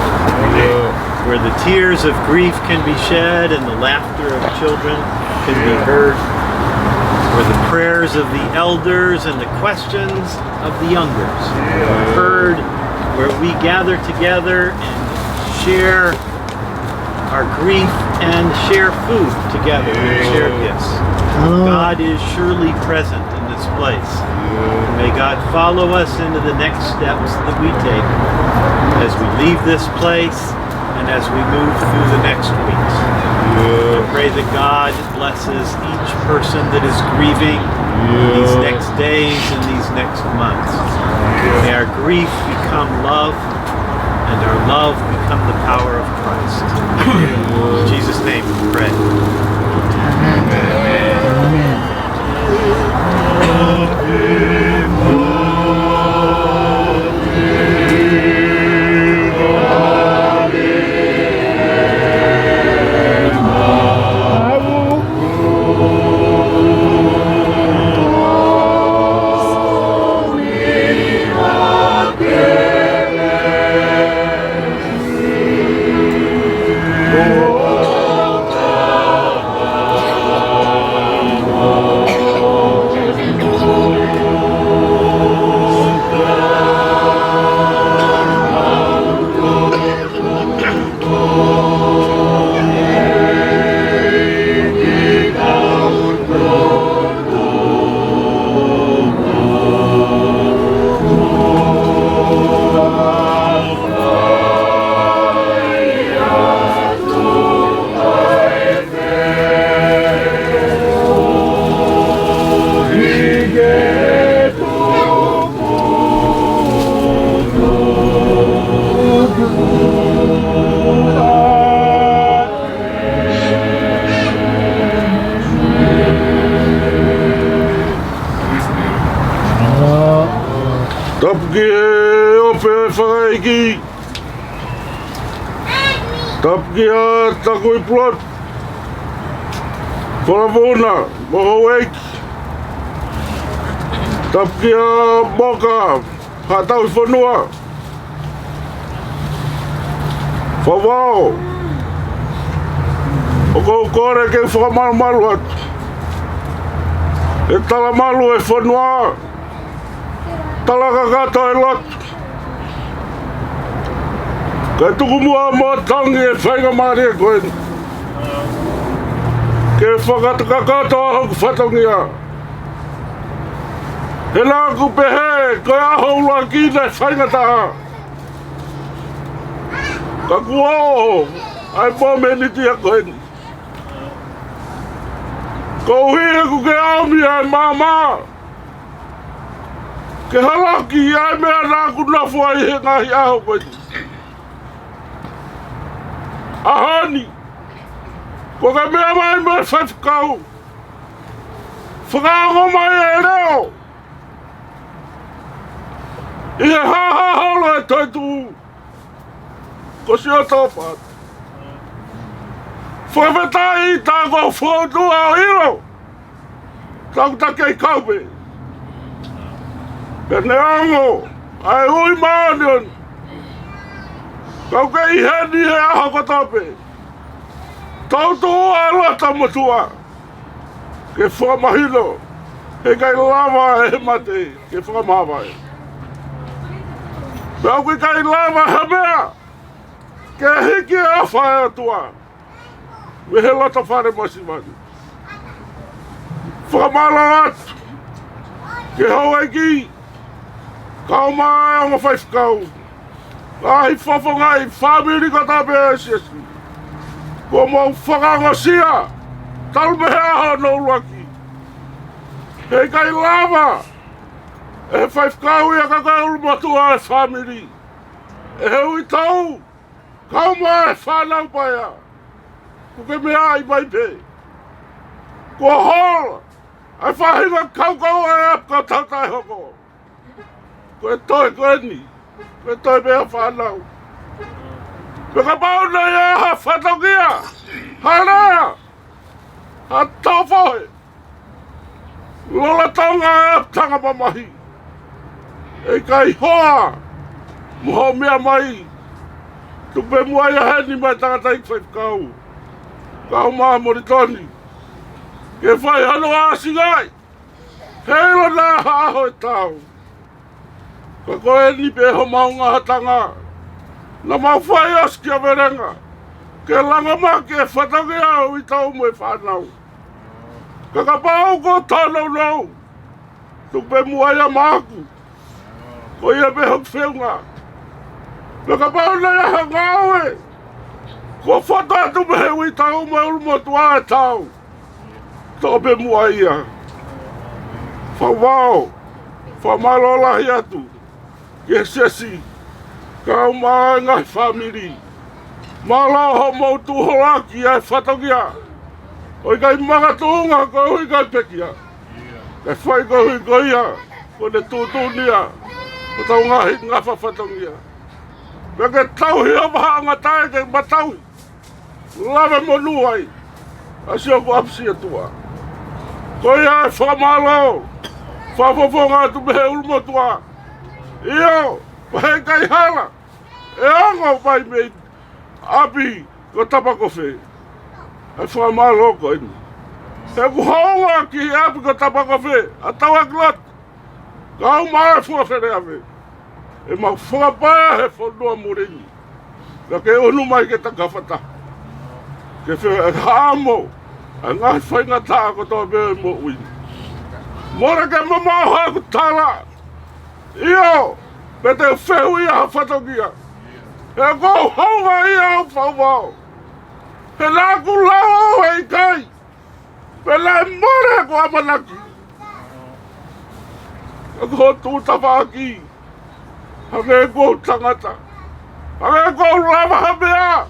where the tears of grief can be shed and the laughter of children can be heard, where the prayers of the elders and the questions of the youngers are heard, where we gather together and share our grief and share food together and share gifts. God is surely present in this place. May God follow us into the next steps that we take as we leave this place and as we move through the next weeks. I pray that God blesses each person that is grieving these next days and these next months. May our grief become love and our love become the power of Christ. In Jesus' name we pray. Amen. Tapu ki he ope fakaʻeiki. Tapu ki he Takui Pulotu, Falavuna mo houʻeiki. Tapu ki he Moka, Haʻa Tauhi Fonua, Fauvao. ʻOku ou kole ke u fakamalumalu atu he talamalu ʻo e fonua, tala kakato ʻo e lotu, kae tuku muʻa mo tongi e faingamālie ko eni ke fakakakato hoku fatongia. He naʻa ku pehē ko e ʻaho ʻuluaki naʻe faingataʻa, ka kuo ʻoʻo ʻa e momeniti ko eni. Koeʻuhi he ʻoku ke ʻomi ʻa e maama ke holoki ʻa e meʻa naʻa ku nofo ai he ngaahi ʻaho ko eni. ʻAho ni, kuo ke meʻa mai mo e faifekau, fakaongo mai e leʻo ʻi he hāhāholo ʻo e toetuʻu ko Siaosi Taupa. Fakafetaʻi, tā ko e fōtunga ʻo ʻilo, tā ʻoku ta kei kau pē. Pea neongo ʻa e ui māʻoniʻoni, ka ʻoku ke ʻi heni he ʻaho kotoa pē. Tau tuʻu ʻa e loto motuʻa ke fakamahino he ʻikai lava ʻe he mate ke fakamāvae. Pea ʻoku ʻikai lava ha meʻa ke hiki e ʻofa ʻa e ʻOtua mei he loto fale mo e sivani. Fakamālō atu ki he houʻeiki, kau mai e ongo faifekau, ngaahi fofongaʻi fāmili kotoa pē ʻo e siasi. Kuo mou fakaongosia talu mei he ʻaho hono ʻuluaki he ʻikai lava ʻe he faifekau ia ka ko e ʻulumotuʻa ʻo e fāmili. ʻE he uitou, kau mai e fānau paea, kuo ke meaʻi mai pē. Kuo hola ʻA e faʻahinga kaukau ʻa e ʻapi kautaha taʻehoko. Ko e toe ko eni. Ko e toe pē ʻa e fānau. Pea kapau naʻe ʻi ai ha fatongia, ha lea, ha tofohe, lolotonga e ʻapi tanga mamahi, ʻe ʻikai hoa mo hoʻo meʻa mai. Tuku pē muʻa ia heni mai tangataʻeiki faifekau, kau mai Molitoni, ke fai hano ʻāsinga ai. Heiʻilo naʻa ha ʻaho ʻe taau. Ka ko eni pē homau ngaahi tanga naʻa mau fai ʻo sikia velenga ke langomaki e fatongia ʻo uitou mo e fānau. Ka kapau ko e tōnounou, tuku pē muʻa ia maʻaku. Ko ia pē hoku feʻunga. Pea kapau naʻe ʻi ai ha ngāue kuo fotu atu mei he uitou mo e ʻulumotuʻa ʻe taau, toʻo pē muʻa ia. Fakavao, fakamālō lahi atu ki he siasi, kau mai e ngaahi fāmili. Mālō hoʻomou tuʻuholoʻaki ʻa e fatongia ʻo ʻikai makatuʻunga koeʻuhi ko e pekia, kae fai koeʻuhi ko ia kuo ne tuʻutuʻuni ʻa hotau ngaahi ngafa fatongia. Pea ke tauhi ʻa e vahaʻangataʻa ke ma tauhi, lave monū ai ʻa siʻoku ʻapisiatua. Ko ia e fakamālō, fakafofonga atu mei he ʻulumotuʻa. ʻIo, pea heʻikai hala, ʻe ongo mai mei ʻapi ko Tapakofe ʻa e fakamālō ko eni. He ʻoku hounga ki he ʻapi ko Tapakofe ʻa Tauakiloto, kau mai e Fuafeleave, ʻemau fakapaea he fonua muli ni. Ka ke ʻunu mai ke ta kafataha, ke fehaʻamo ʻa e ngaahi faingataʻa kotoa pē ʻo e moʻui ni. Mole ke mamaʻo haʻaku tala. ʻIo, pea te u fehuʻia ha fatongia. He ʻoku ou hounga ia ʻo fakavao. He naʻa ku lau ʻo ʻikai, pea naʻe mole ʻeku ʻamanaki. ʻOku ou tuʻu tafaʻaki hangē ʻoku ou tangata, hangē ʻoku ou lava ha meʻa.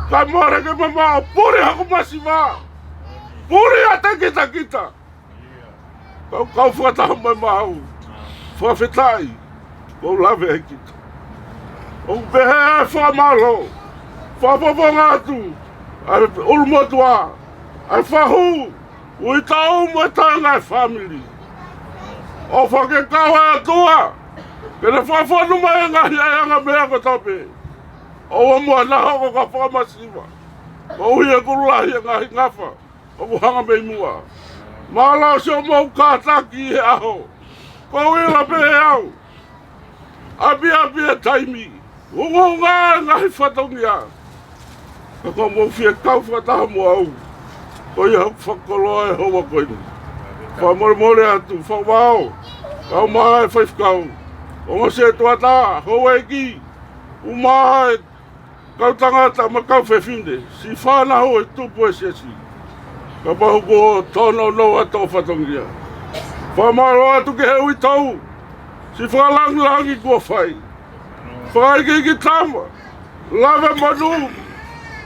Kae mole ke mamaʻo, puli haku masiva, puli ʻa e kitakita. Kau, kau fakataha mai maʻau. Fakafetaʻi, ʻoku ou lave ai kita. ʻOku pehē ʻa e fakamālō, fakafofonga atu ʻa e ʻulumotuʻa, ʻa e fahu, uitou mo e tangataʻeiki fāmili. ʻOfa ke kau ʻa e ʻOtua ke ne fakafonu mai e ngaahi ʻaiʻanga meʻa kotoa pē. ʻOua muʻa naʻa hoko ko ha fakamasiva koeʻuhi ʻoku lahi e ngaahi ngafa ʻoku hanga mei muʻa. Mālō siʻomou kātaki he ʻaho. Ko e ʻuhinga pē ʻe au, ʻapiʻapi e taimi, ungaunga e ngaahi fatongia. Ka ko hoʻomou fie kau fakataha mo au, ko ia hoku fakakoloa he houa ko eni. Fakamolemole atu, fakavao, kau mai e faifekau, ongo setuata, houʻeiki, ʻumaʻā e kau tangata mo e kau fefine, siʻi fānau ʻo e tupu e siasi. Kapau kuo tōnounou ʻa e fatongia, fakamālō atu ki he uitou, siʻi fakalāngilangi kuo fai. Fakaikiiki tama, lave monū,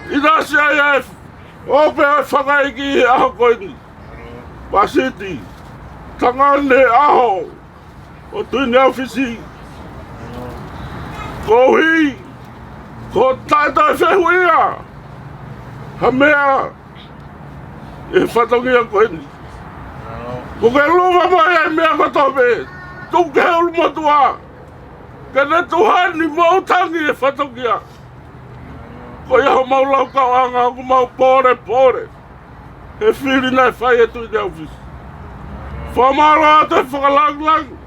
ʻinasi ai e ʻope ʻa e fakaʻeiki he ʻaho ko eni. Pasiti, tangane ʻaho ʻo Tuʻi Neufisi. Koeʻuhi ko e taʻe toe fehuʻia ha meʻa ʻi he fatongia ko eni. Kuo ke luva mai ʻa e meʻa kotoa pē, tuku ki he ʻulumotuʻa ke ne tuhani mo tangi e fatongia. Ko ia homau laukauʻanga ʻoku mau pōlepole he fili naʻe fai ʻe Tuʻi Neufisi. Fakamālō atu he fakalāngilangi.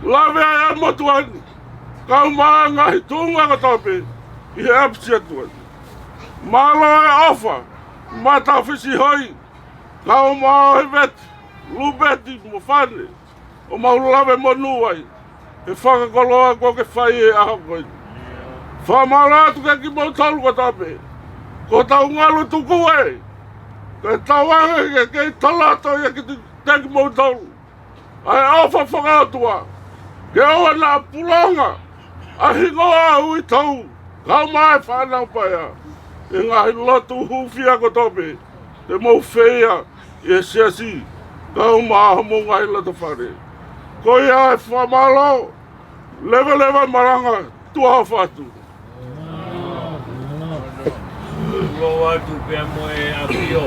Lave ai ʻa e motuʻa ni, kau mai e ngaahi tuʻunga kotoa pē ʻi he ʻapisiatua ni. Mālō e ʻofa, Mataʻufisi Hoi, kau mai e veti, Lupeti mo Fane, ʻo mau lave monū ai he fakakoloa kuo ke fai he ʻaho ko eni. Fakamālō atu kiate kimoutolu kotoa pē. Ko hotau ngalu tuku ē, ke tauange ke kei toloto ia kiate kimoutolu ʻa e ʻofa fakaʻotua, ke ʻoua naʻa pulonga ʻa e hingoa ʻo uitou, kau mai e fānau paea, ʻi he ngaahi lotu hūfia kotoa pē te mou feia ʻi he siasi Kau mā hoʻomou ngaahi loto fale. Ko ia e fakamālō, leveleva e malanga, tuʻa ʻofa atu. Tuʻa atu pea mo e ʻAfio.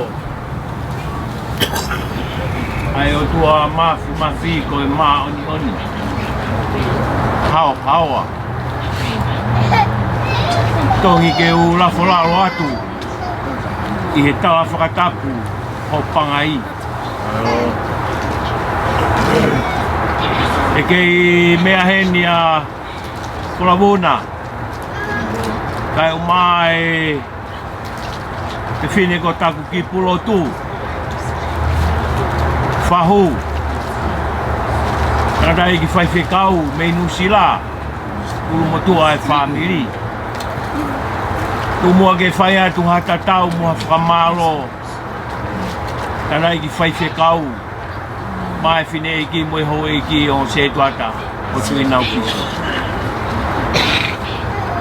ʻA e ʻOtua Māfimafi ko e māʻoniʻoni. Haohaoa. Tongi ke u lafo lalo atu ʻi he tala fakatapu ho pangai. ʻE kei meʻa heni ʻa Kolavuna, kae ʻumaʻā e fefine ko Takukipulotu Fahu, tangataʻeiki faifekau mei Nuʻusila, ʻulumotuʻa e fāmili. Tuku muʻa ke fai atu ha tatau mo ha fakamālō, tangataʻeiki faifekau, mo e fineʻeiki mo e houʻeiki ʻo Setuata ʻo Tuʻinau Fiso.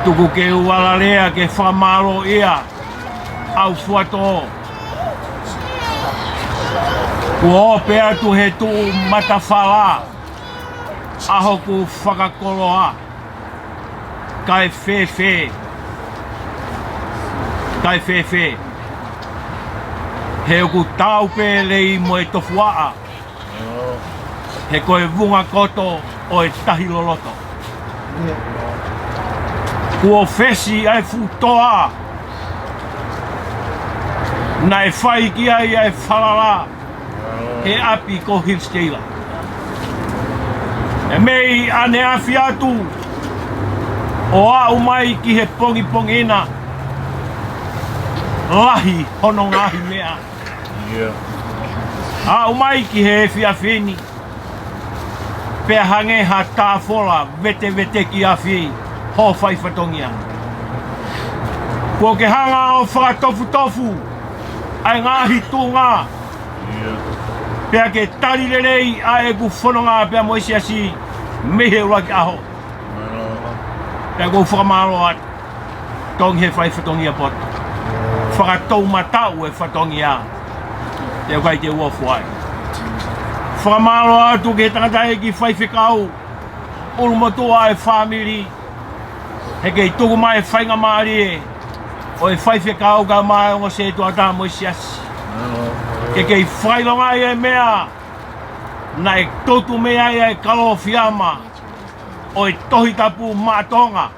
Tuku ke u ala lea ke fakamālōʻia ʻa e fuatō. Kuo ope atu he tuʻu matafala ʻa hoku fakakoloa. Kae fēfē, kae fēfē, he ʻoku taau pē lei mo e tofuaʻa, he ko e vunga koto ʻo e tahi loloto. Kuo fesi ʻa e fuʻu toa naʻe fai ki ai ʻa e falala he ʻapi ko Hills Taylor. ʻE mei ʻaneafi atu ʻo aʻu mai ki he pongipongi na, lahi hono ngaahi meʻa. ʻIa. Aʻu mai ki he efiafi ni, pea hangē ha tāfola veteveteki afi hoʻo fai fatongia. Kuo ke hanga ʻo fakatofutofu ʻa e ngaahi tuʻunga. ʻIa. Pea ke tali lelei ʻa ʻeku fononga pea mo e siasi mei he ʻuluaki ʻaho. Pea ʻoku ou fakamālō atu. Tongi he fai fatongia poto. Fakatoumataʻu e fatongia. Te u kai te u ofu ai. Fakamālō atu ki he tangataʻeiki faifekau, ʻulumotuʻa e fāmili. He kei tuku mai e faingamālie ʻo e faifekau kae ʻumaʻā e ongo Setuata mo e siasi. Ke kei fakaʻilongaʻi e meʻa naʻe tutu mei ai ʻa e Kalofiama ʻo e Tohi Tapu Maʻa Tonga.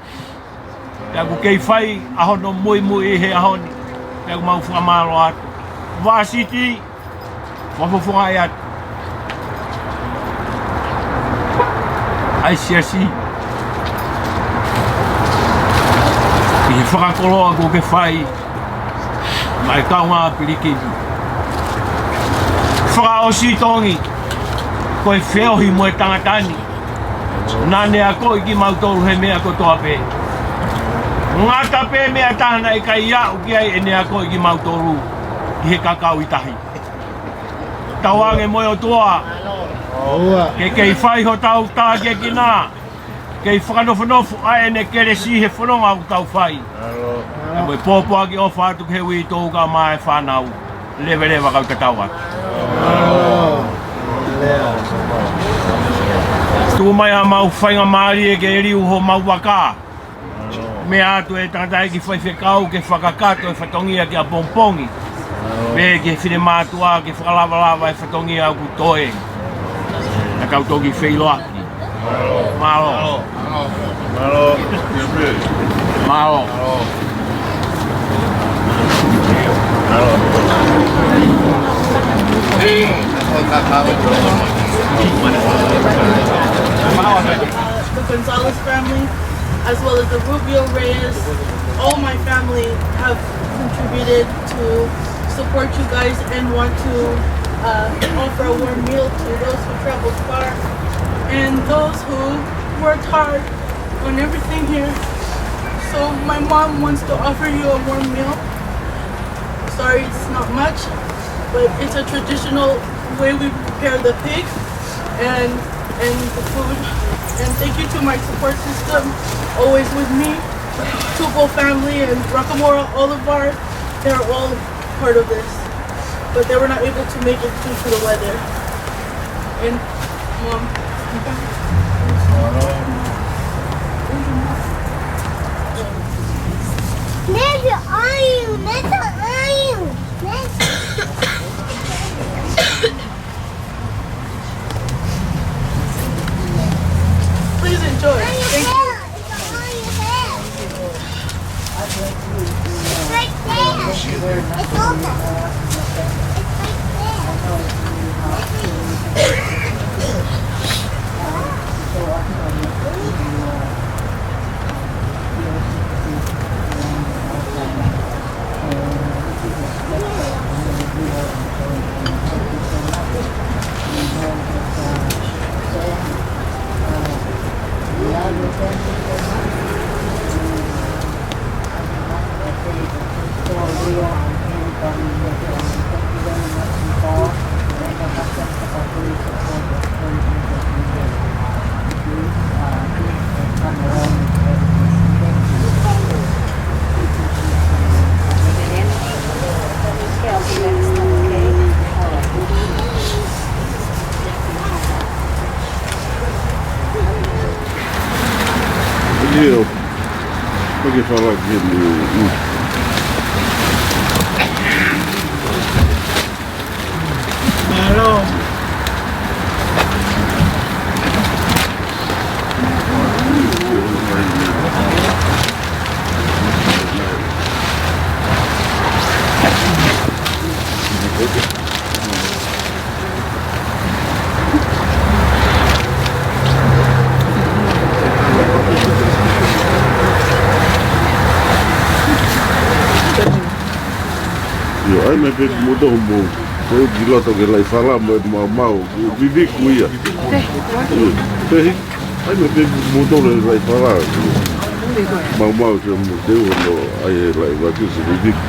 Pea ʻoku kei fai ʻa hono muimui he ʻaho ni. Pea ʻoku mau fakamālō atu. Vāsiti, fakafofongaʻi atu ʻa e siasi ʻi he fakakoloa kuo ke fai maʻa e kaungā pilikimi. Fakaʻosi Tongi, ko e feohi mo e tangata ni, naʻa ne akoʻi kimautolu he meʻa kotoa pē. Ngata pē meʻa taha naʻe ʻikai aʻu ki ai ʻene akoʻi kimautolu ʻi he kakau ʻi tahi. Tauange mo e ʻOtua ke kei fai hotau takiekina, kei fakanofonofo ʻa ʻene kelesi he fononga ʻoku tau fai. Pea mo e pōpoaki ʻofa atu ki he uitou kae ʻumaʻā e fānau. Leveleva kau tatau atu. Tuku mai ʻa mau faingamālie ke liu homau vaka. Meʻa atu e tangataʻeiki faifekau ke fakakakato e fatongia ki ʻapongipongi. Pea ki he finemātuʻa ke fakalavalava e fatongia ʻoku toe. Naʻa tau toki feʻiloaki. Mālō. Mālō. Mālō. The Gonzalez family, as well as the Rubio Reyes, all my family have contributed to support you guys and want to, uh, offer a warm meal to those who traveled far and those who worked hard on everything here. So my mom wants to offer you a warm meal. Sorry, it's not much, but it's a traditional way we prepare the pig and, and the food. And thank you to my support system, always with me. Tupou family and Rakamora, all of our, they're all part of this. But they were not able to make it due to the weather. Nephew, are you? Nephew, are you? Nephew. Please enjoy. Thank you. It's right there. It's over. It's right there. ʻIo, ʻoku ke fala ki he mui. Mālō. ʻIo, ʻai mai pē mou tō mou. Ko e ʻuki loto ke laʻi fala mo e maumau. Viviku ia. ʻIo, pē hiki. ʻAi mai pē mou tō laʻi fala. Maumau te mou te uno, ʻai e laʻi vaki se viviku.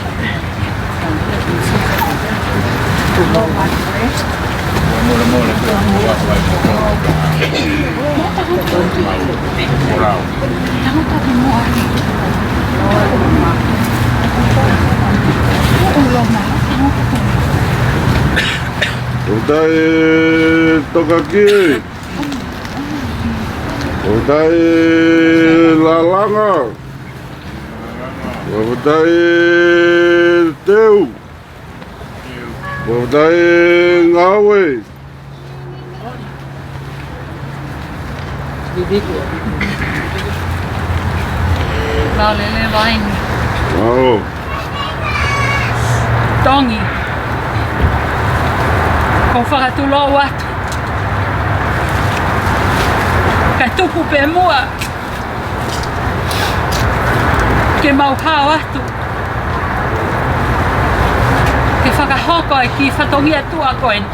ʻOku tau toka ki. ʻOku tau lalanga. ʻOku tau teu. ʻOku tau ngāue. Lale le vaini. Mālō. Tongi. Ko fakatulou atu. Kae tuku pē muʻa ke mau hao atu ke fakahoko e kiʻi fatongia tuʻa ko eni.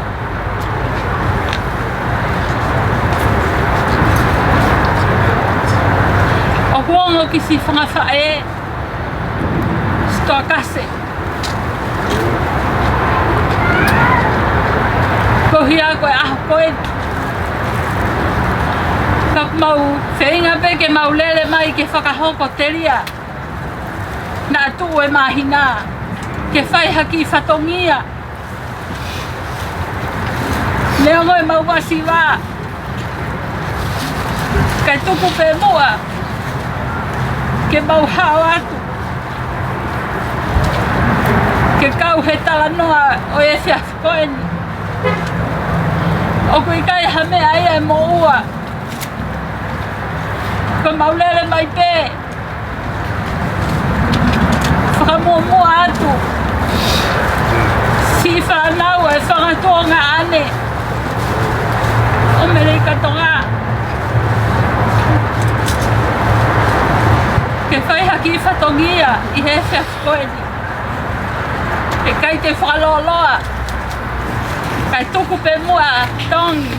ʻOku ongo ki siʻi fanga faʻē, siʻi toʻa kase. Ko ia ko e ʻaho ko ē. Ka ʻoku mau feinga pē ke mau lele mai ke fakahoko telia. Naʻa tuʻu e māhina ke fai ha kiʻi fatongia. Neongo ʻemau masiva, kae tuku pē muʻa ke mau hao atu ke kau he talanoa ʻo e efiafi ko eni. ʻOku ʻikai ha meʻa ia ʻe moʻua. Ko ʻemau lele mai pē fakamuʻomuʻa atu siʻi fānau ʻa e fanga tuongaʻane ʻo Meleika Tonga ke fai ha kiʻi fatongia ʻi he efiafi ko eni. ʻIkai te fakalōloa, kae tuku pē muʻa Tongi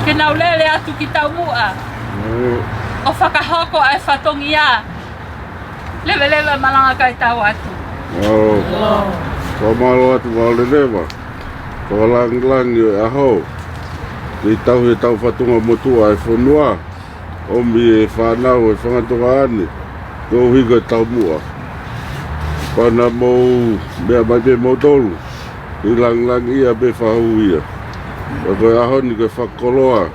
ke nau lele atu ki taumuʻa ʻo fakahoko ʻa e fatongia. Leveleva malanga kae tau atu. ʻO, fakamālō atu, mālō leveleva. Fakalāngilangi ʻo e ʻaho. Kei tauhi ʻetau fatongia motuʻa ʻa e fonua. ʻOmi e fānau ʻo e fanga tuongaʻane koeʻuhi ko e taumuʻa. Pea naʻa mou meʻa mai pē moutolu, ʻi langilangiʻia pē fahu ia. Ka ko e ʻaho ni ko e fakakoloa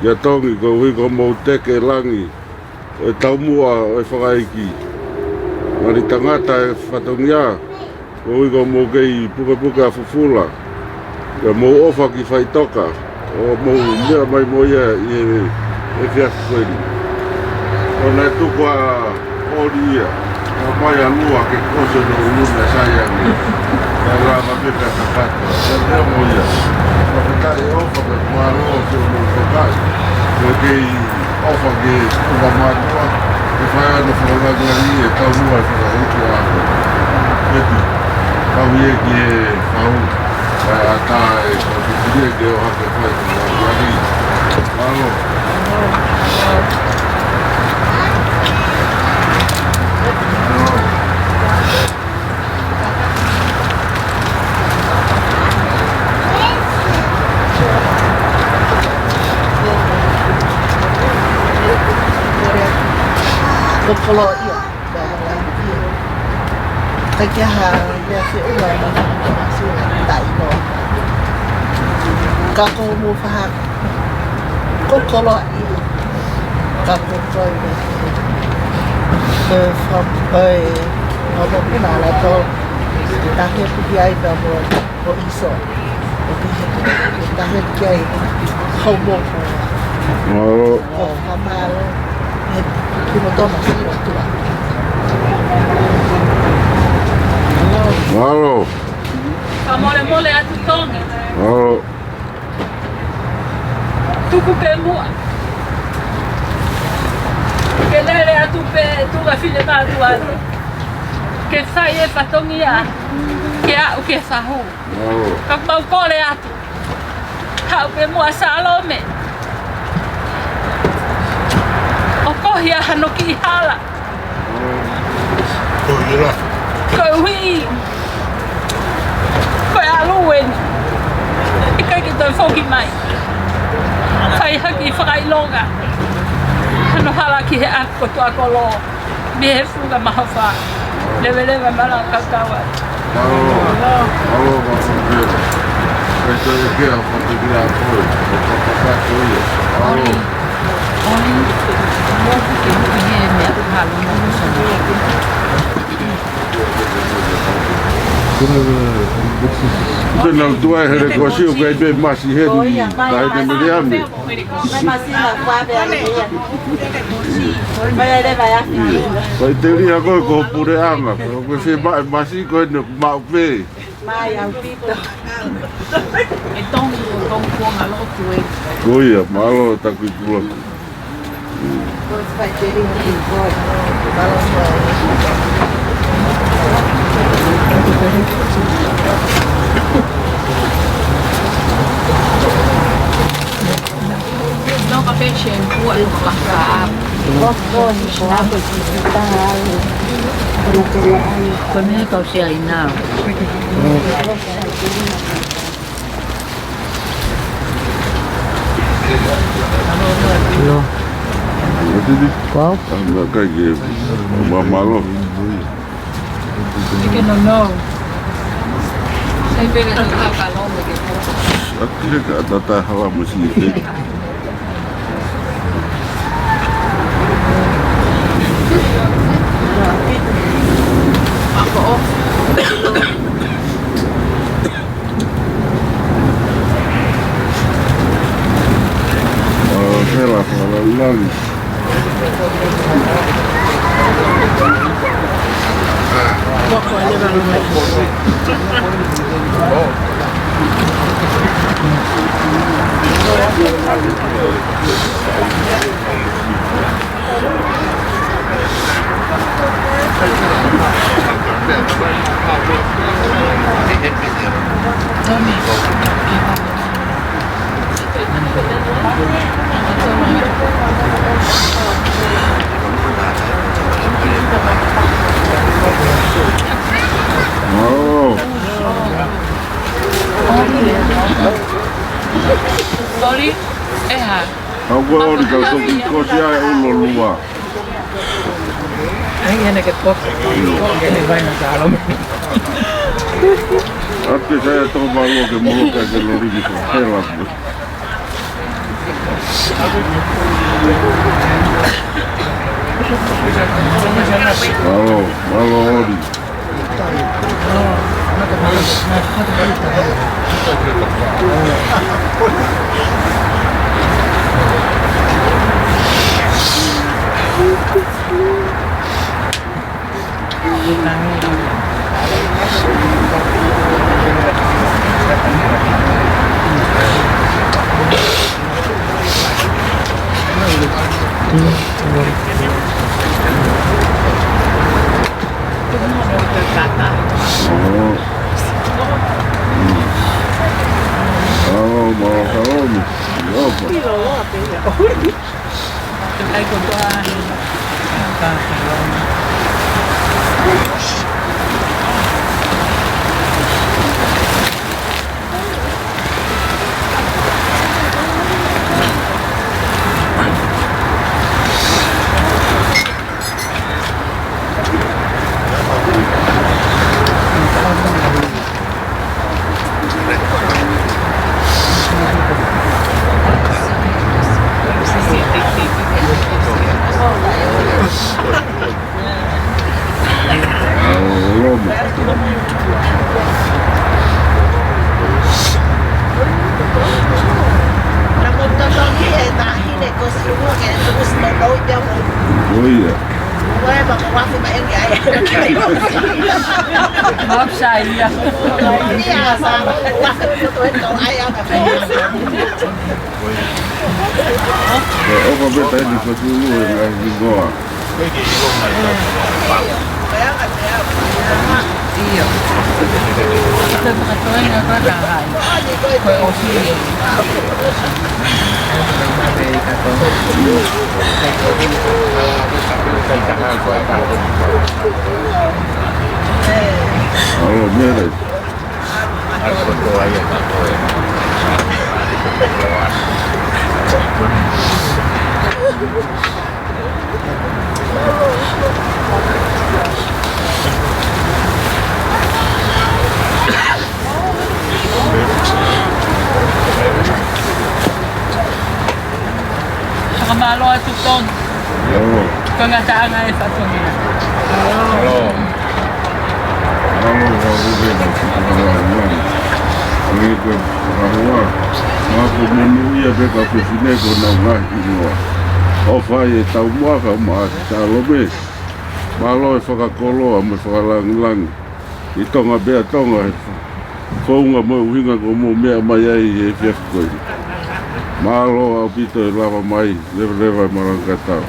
kia Tongi koeʻuhi ko hoʻomou teke e langi ʻo e taumuʻa ʻo e fakaʻeiki. Ngali tangata e fatongia, koeʻuhi ko hoʻomou kei pukepuke ʻa fufula, pea mou ʻofa ki Faʻitoka, ʻo mou meʻa mai mo ia ʻi he, he efiafi ko eni. ʻO ne tuku ʻa ʻOli ia, ʻo mai ʻa Lua ke koso no ulu na sai ange. Ka lava pē pea kakato. Ka lea mo ia. Ka pē taʻe ʻofa pē mālō ke ʻo no kakai. Ko e kei ʻofa ke ʻofa mālō. Ke fai ana fakalanga ni e taumuʻa e fakaʻeiki ʻa ko. Peti. Kau ia ki he kau. Kae ʻatā e kau piti ia ke ʻohake fai fakalanga ni. Mālō. Ko koloa ia. Ka kia ha, kia se ua, ma, ma, ma, si, tai, no. Ka ko mo fa ha. Ko koloa ia. Ka ko ko ia. Ko fa, ko e, ko mo pina la to. Tahe puki ai ka mo, mo iso. Ko ki he, tahe puki ai. Hau mo. Mālō. Ko fa mālō. He, ki mo tona si o tua. Mālō. Ka molemole atu Tongi. Mālō. Tuku pē muʻa. Ke lele atu pē tuʻa fine mātuʻa. Ke fai e fatongia. Ke aʻu ke fahu. Mālō. Ka mau kole atu. Haʻu pē muʻa Salome. ʻO kohi ʻa hano kiʻi hala. Ko ia la. Koeʻuhi ko e ʻalu eni. ʻIkai ke toe foki mai. Fai hake fakaʻilonga. Hano hala ki he ako tuʻa kolo. Mei he funga mahofa. Leveleva mala kakau ai. Mālō. Mālō, mālō, mālō. Kai toe ke a fatu ki a koe. Ko ka ka ko ia. Mālō. Oli. Oli. Ke he meʻa halu mo ko sono. Pena tuai hele ko siu kai pe masi heni. Kai te mele ame. Vai te lia koe ko puleʻanga, ko e fie maʻe masi ko eni maʻu pē. Mai au pito. E tongi ko tongi ko ngalo tu e. Ko ia, mālō taku i kula. Ko e meʻa kau sia ina. Lo. Wow. Mālō. Ike no no. Sai pele no ka ka no me ke po. Ake ka tata hala mo si ike. Ako. Ā, hela, hela, lali. Sorry, ʻe hā? Au ko ʻOli ka toki kosi ai ʻulo lua. Ai, ʻene ke poke. ʻEne vai na Salome. Ake saya tau mālō ke moloka ke lori ki ko hela. Mālō, mālō Oli. ʻIo. ʻIo. Fakamālō atu Tony. ʻIo. Ko e ngataʻanga e fatongia. ʻIo. Mālō, mālō, mālō. Ko e fakamālō. Mālō, monūʻia pē ka fefine ko nau ngaahi ʻinoa. ʻOfa ʻi he taumuʻa ka maʻa Salome. Mālō e fakakoloa mo e fakalāngilangi ʻi Tonga pea Tonga he founga mo e ʻuhinga kuo mou meʻa mai ai he efiafi ko eni. Mālō ʻaupito e lava mai, levaleva e malanga tatau.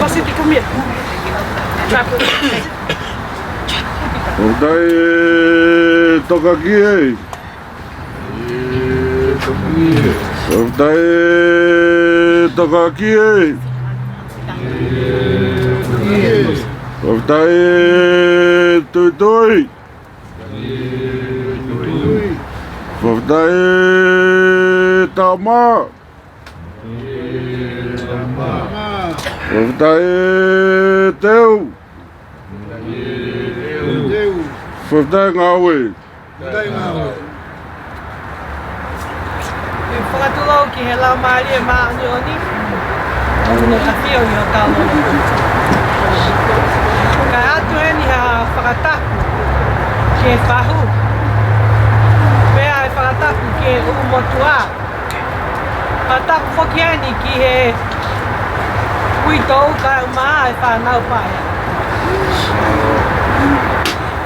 Pasiti, come here. Try put it. Fakafetaʻi e Tokaki ē. Fakafetaʻi e Tokaki ē. Fakafetaʻi e Tuitui. Fakafetaʻi e Tama. Fakafetaʻi e teu. Fakafetaʻi e ngāue. ʻE fakatulou ki he Laumālie Māʻoniʻoni, ʻoku ne ʻafio ʻi hotau loto. Kae ʻatu heni ha fakatapu ki he fahu, pea ʻe fakatapu ki he ʻulumotuʻa. Fakatapu foki heni ki he uitou kae ʻumaʻā e fānau paea.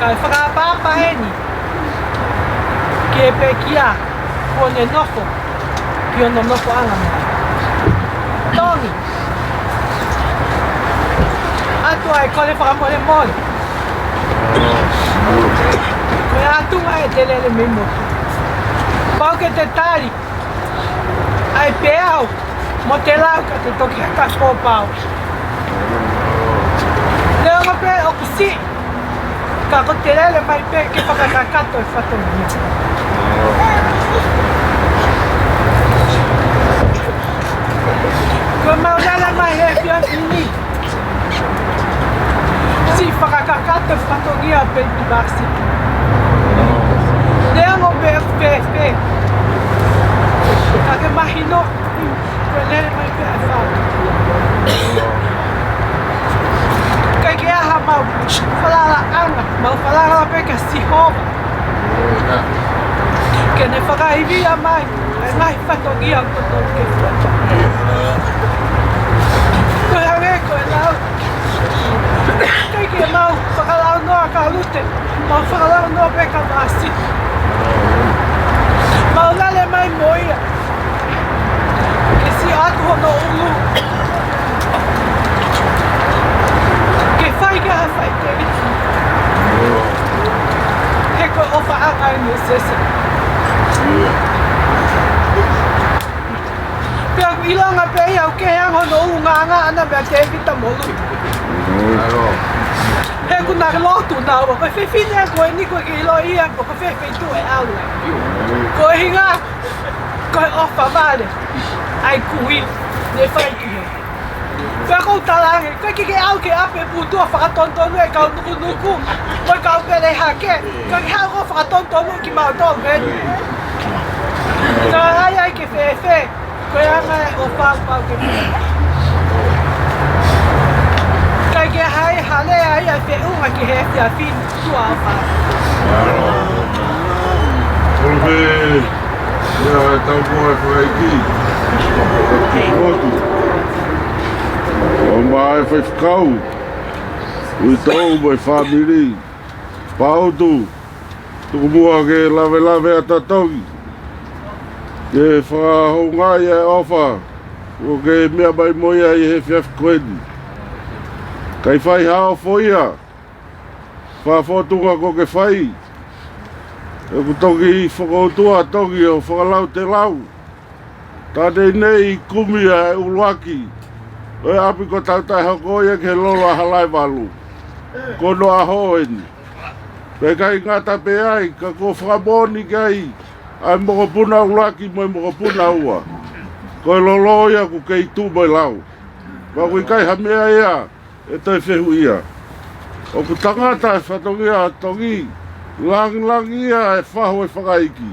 Kae fakaʻapaʻapa heni ki he pekia kuo ne nofo ki hono nofoʻanga mai. Tongi, ʻoatu ʻa e kole fakamolemole. Ko e ʻatunga ʻete lele mei motu, pau ke te tali ʻa e peau mo te lau ka te toki haka kōpau. Neongo pē ʻoku siʻi, ka ko te lele mai pē ke fakakakato e fatongia. Ko ʻemau lele mai he efiafi ni, siʻi fakakakato e fatongia pē ni vasi. Neongo pē ʻoku fēfē, ka ke mahino ko e lele mai pē ʻa e fau. ʻIkai ke ʻi ai haʻamau falalaʻanga, mau falala pē kia Sihova ke ne fakaivia mai e ngaahi fatongia kotoa ke fua. Ko e hangē ko e lau, ʻikai ke mau fakalaunoa kia Lute, mau fakalaunoa pē kia Vāsiti. Mau lele mai mo ia ke siʻi ʻoatu hono ʻulu ke fai ke ha fai Tēvita. He ko e ʻofaʻanga eni ʻo Sese. Pea ʻoku ʻilonga pē ia ʻoku kehe ange hono ʻulungaanga ʻana meia Tēvita mo Lute. He ʻoku na lotu naua, ko e fefine ko eni ko e ke ʻilo ia, ko e fefine tuʻu e ʻalu. Ko e hinga, ko e ʻofa vale ʻa e kui ne fai ki he. Pea ʻoku ou talaange, ʻikai ke ke ʻalu ke ʻapi e putu ʻo fakatonutonu e kau nukunuku mo e kau pele hake, ka ke haʻu ʻo fakatonutonu kimautolu eni. Ka ai ai ke fēfē, ko e anga e ʻofa pau ke fai. ʻIkai ke hai hale ai ʻa e feʻunga ki he efiafi ni. Tuʻa ʻofa. Kolope, ia e taumuʻa e fakaʻeiki. Ki motu. ʻO mai e faifekau, uitou mo e fāmili. Pautu, tuku muʻa ke lavelave ʻa Tatogi ke fakahoungaʻi e ʻofa ʻoku ke meʻa mai mo ia ʻi he efiafi ko eni. ʻIkai fai ha ofo ia, fakafotunga kuo ke fai. ʻOku toki fokoutua toki ʻo fakalautelau. Taʻe nei kumi ʻa e ʻuluaki ʻo e ʻapi kuo tau taʻehoko ia ki he lolo ʻa Halaevalu. Ko hono ʻaho eni. Pea ʻikai ngata pē ai, ka kuo fakamoʻoni ki ai ʻa e mokopuna ʻuluaki mo e mokopuna ua. Ko e lolo ia ʻoku kei tuʻu mo e lau. Pea ʻoku ʻikai ha meʻa ia ʻe toe fehuʻia. ʻOku tangata e fatongia ʻa Tongi, langilangiʻia e fahu e fakaʻeiki.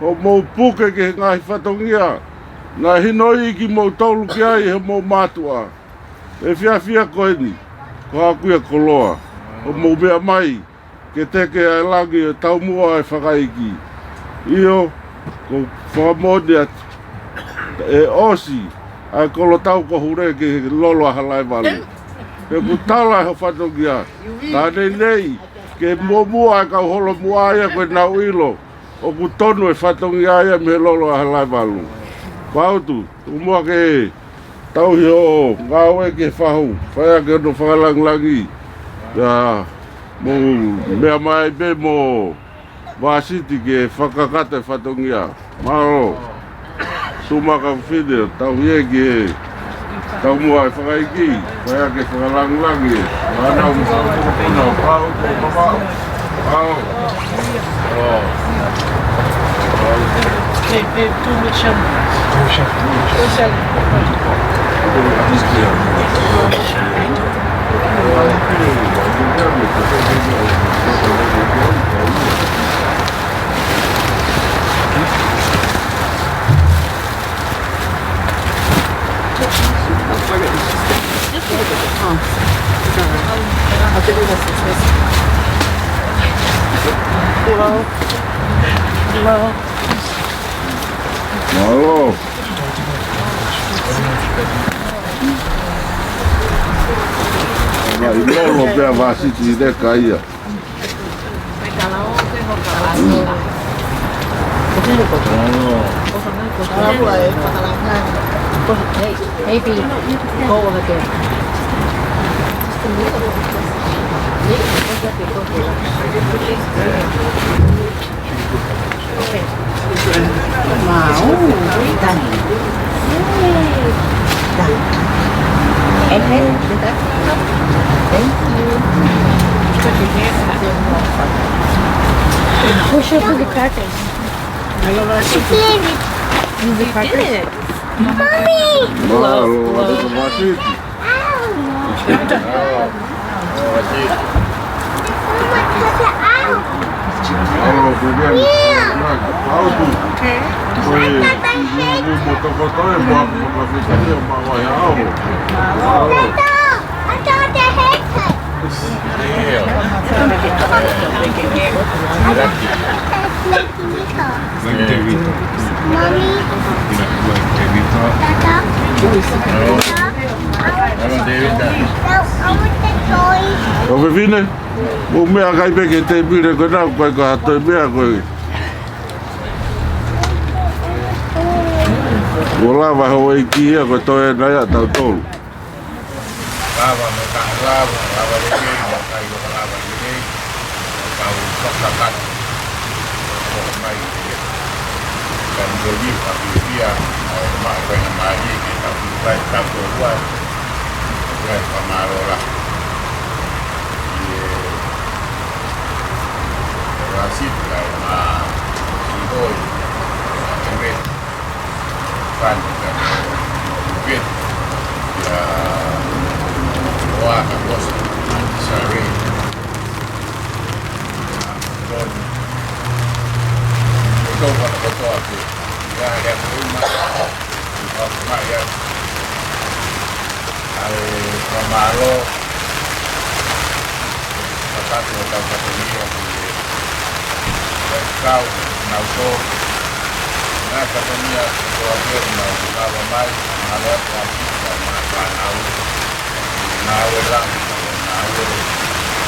Hoʻomou puke ki he ngaahi fatongia naʻe hinoiʻi kimoutolu ki ai ʻe hoʻomou mātuʻa. Efiafi ko eni, ko haʻaku ia koloa, hoʻomou meʻa mai ke teke ʻa e langi ʻo e taumuʻa e fakaʻeiki. ʻIo, ʻoku ou fakamoʻoni atu, ʻe ʻosi ʻa e kolotau ko Hule ki he lolo ʻa Halaevalu. He ʻoku tala ʻe ho fatongia, taʻe nei ke muʻomuʻa e kau holomuʻa ia ko ʻenau ʻilo ʻoku tonu e fatongia ia mei he lolo ʻa Halaevalu. Pautu, tuku muʻa ke tauhi hoʻo ngāue ki he fahu, fai ʻaki hono fakalangilangi. Ia, mou meʻa mai pē mo Vāsiti ke fakakakato e fatongia. Mālō. Sumaka fide, tauhi e ki he taumuʻa e fakaʻeiki, fai ʻaki e fakalangilangi. Mānau mo kau mokopuna, pau, pau, pau. Pau. They, they too much, um, too much, um, Hello. Hello. Mālō. Mālō, pea vāsiti leka ia. Mālō. Hey, maybe go over there. Wow. Done. Done. And then, thank you. We should do the crackers. Do the crackers. Mommy. Mālō, mālō. Like Tevita. Mommy. Like Tevita. Tata. Tata. ʻOku fefine? ʻOku meʻa kai pē ki he tēpile ko ena, ʻoku ʻikai ko ha toe meʻa ko ē. ʻOku lava houʻeiki ia ko e toe ena ia ʻatautolu. Lava mo e taha lava, lava lelei, mo e kai loka lava lelei, kau fakakakato. Ko mai, ka ni ko ni, ka ki pia, ʻa e maʻa ko ena mālie, ke tau ki kai, tau ko ua, ke kai ka mālō la. Ie, e la sita, e mā, si hoi, e me. Fani ka mo Pete, ia Oa ka Kosa, Aunty Sare, Tony, ʻo tau fana kotoa pē, ia lea ko uma, ʻo mai ia, ʻa e fakamālō, Fakatapu ʻo tau fatongia ki he kau nau tō. Ngaahi fatongia ki he kau nau lava mai, mahalo atu ʻa kita ma fānau. Ngāue lahi, ngāue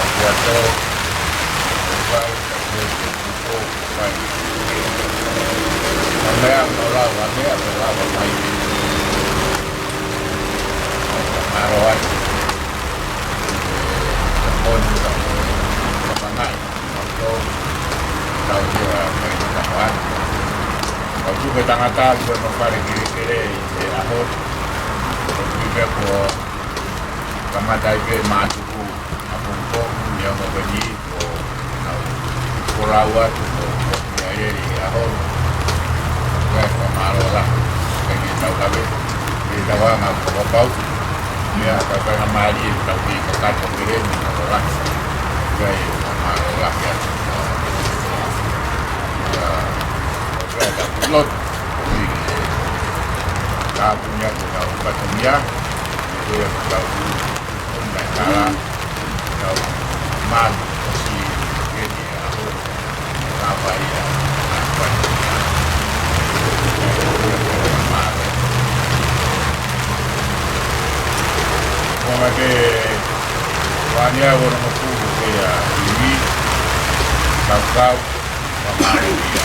ʻapiako, ʻo fai, ʻo fai, ʻo fai. Ka meʻa, ka lava, meʻa, ka lava mai. Ka mālō ai. Kau tuku e tangata ʻi he fale kelekele ʻi he ʻaho. Kau tuku pē ko kamata ai pē mātuku ʻapongipongi ni ʻa mo peni. Ko nau folau atu ko ko ia e ʻi ʻaho. Ko e fakamālō lahi. Ko e tau kave. Ko e tau anga ko papau. Ia, tau kai na mālie, tau ki kakato pē ni, tau lahi. Ko e fakamālō lahi atu. Ia, ko e tau lotu. Ko e tau punya, ko tau fatongia. Ko e tau Ko e tala, tau malu, ʻosi peni ʻaho, ka vai ia, ka vai ia. Ko ma ke, vania ʻo no moku, ke ia, imi, kau kau, ka vai ia.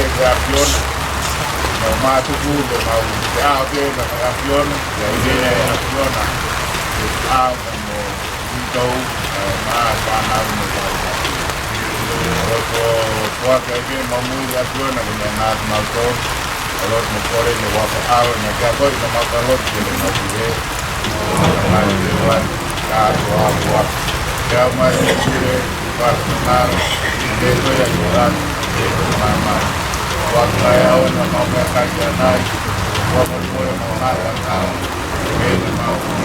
ʻe ʻAfiona. Naʻa mau tuku te mau te ao te na ʻAfiona, ʻa ia ʻe ʻAfiona. Te ao ka mo ʻItau, ʻa e ma ka na mo ka. ʻOku ou foaki ʻa e ke mau mui ʻAfiona, ke ne ngāue mautolu. ʻAloʻofa mo kole ne ua ka ʻalu, na kia koe, na mau ka lotu, ke ne mau kule. Ka mai te wan, ka tua ua. Ke au mai te kule, ua ka ngāue, ke koe ia tua, ke koe māmā. Ua ka ia ʻo na mau mea ka kia nai, ua ka kole mau ngāue, ke ne mau kule.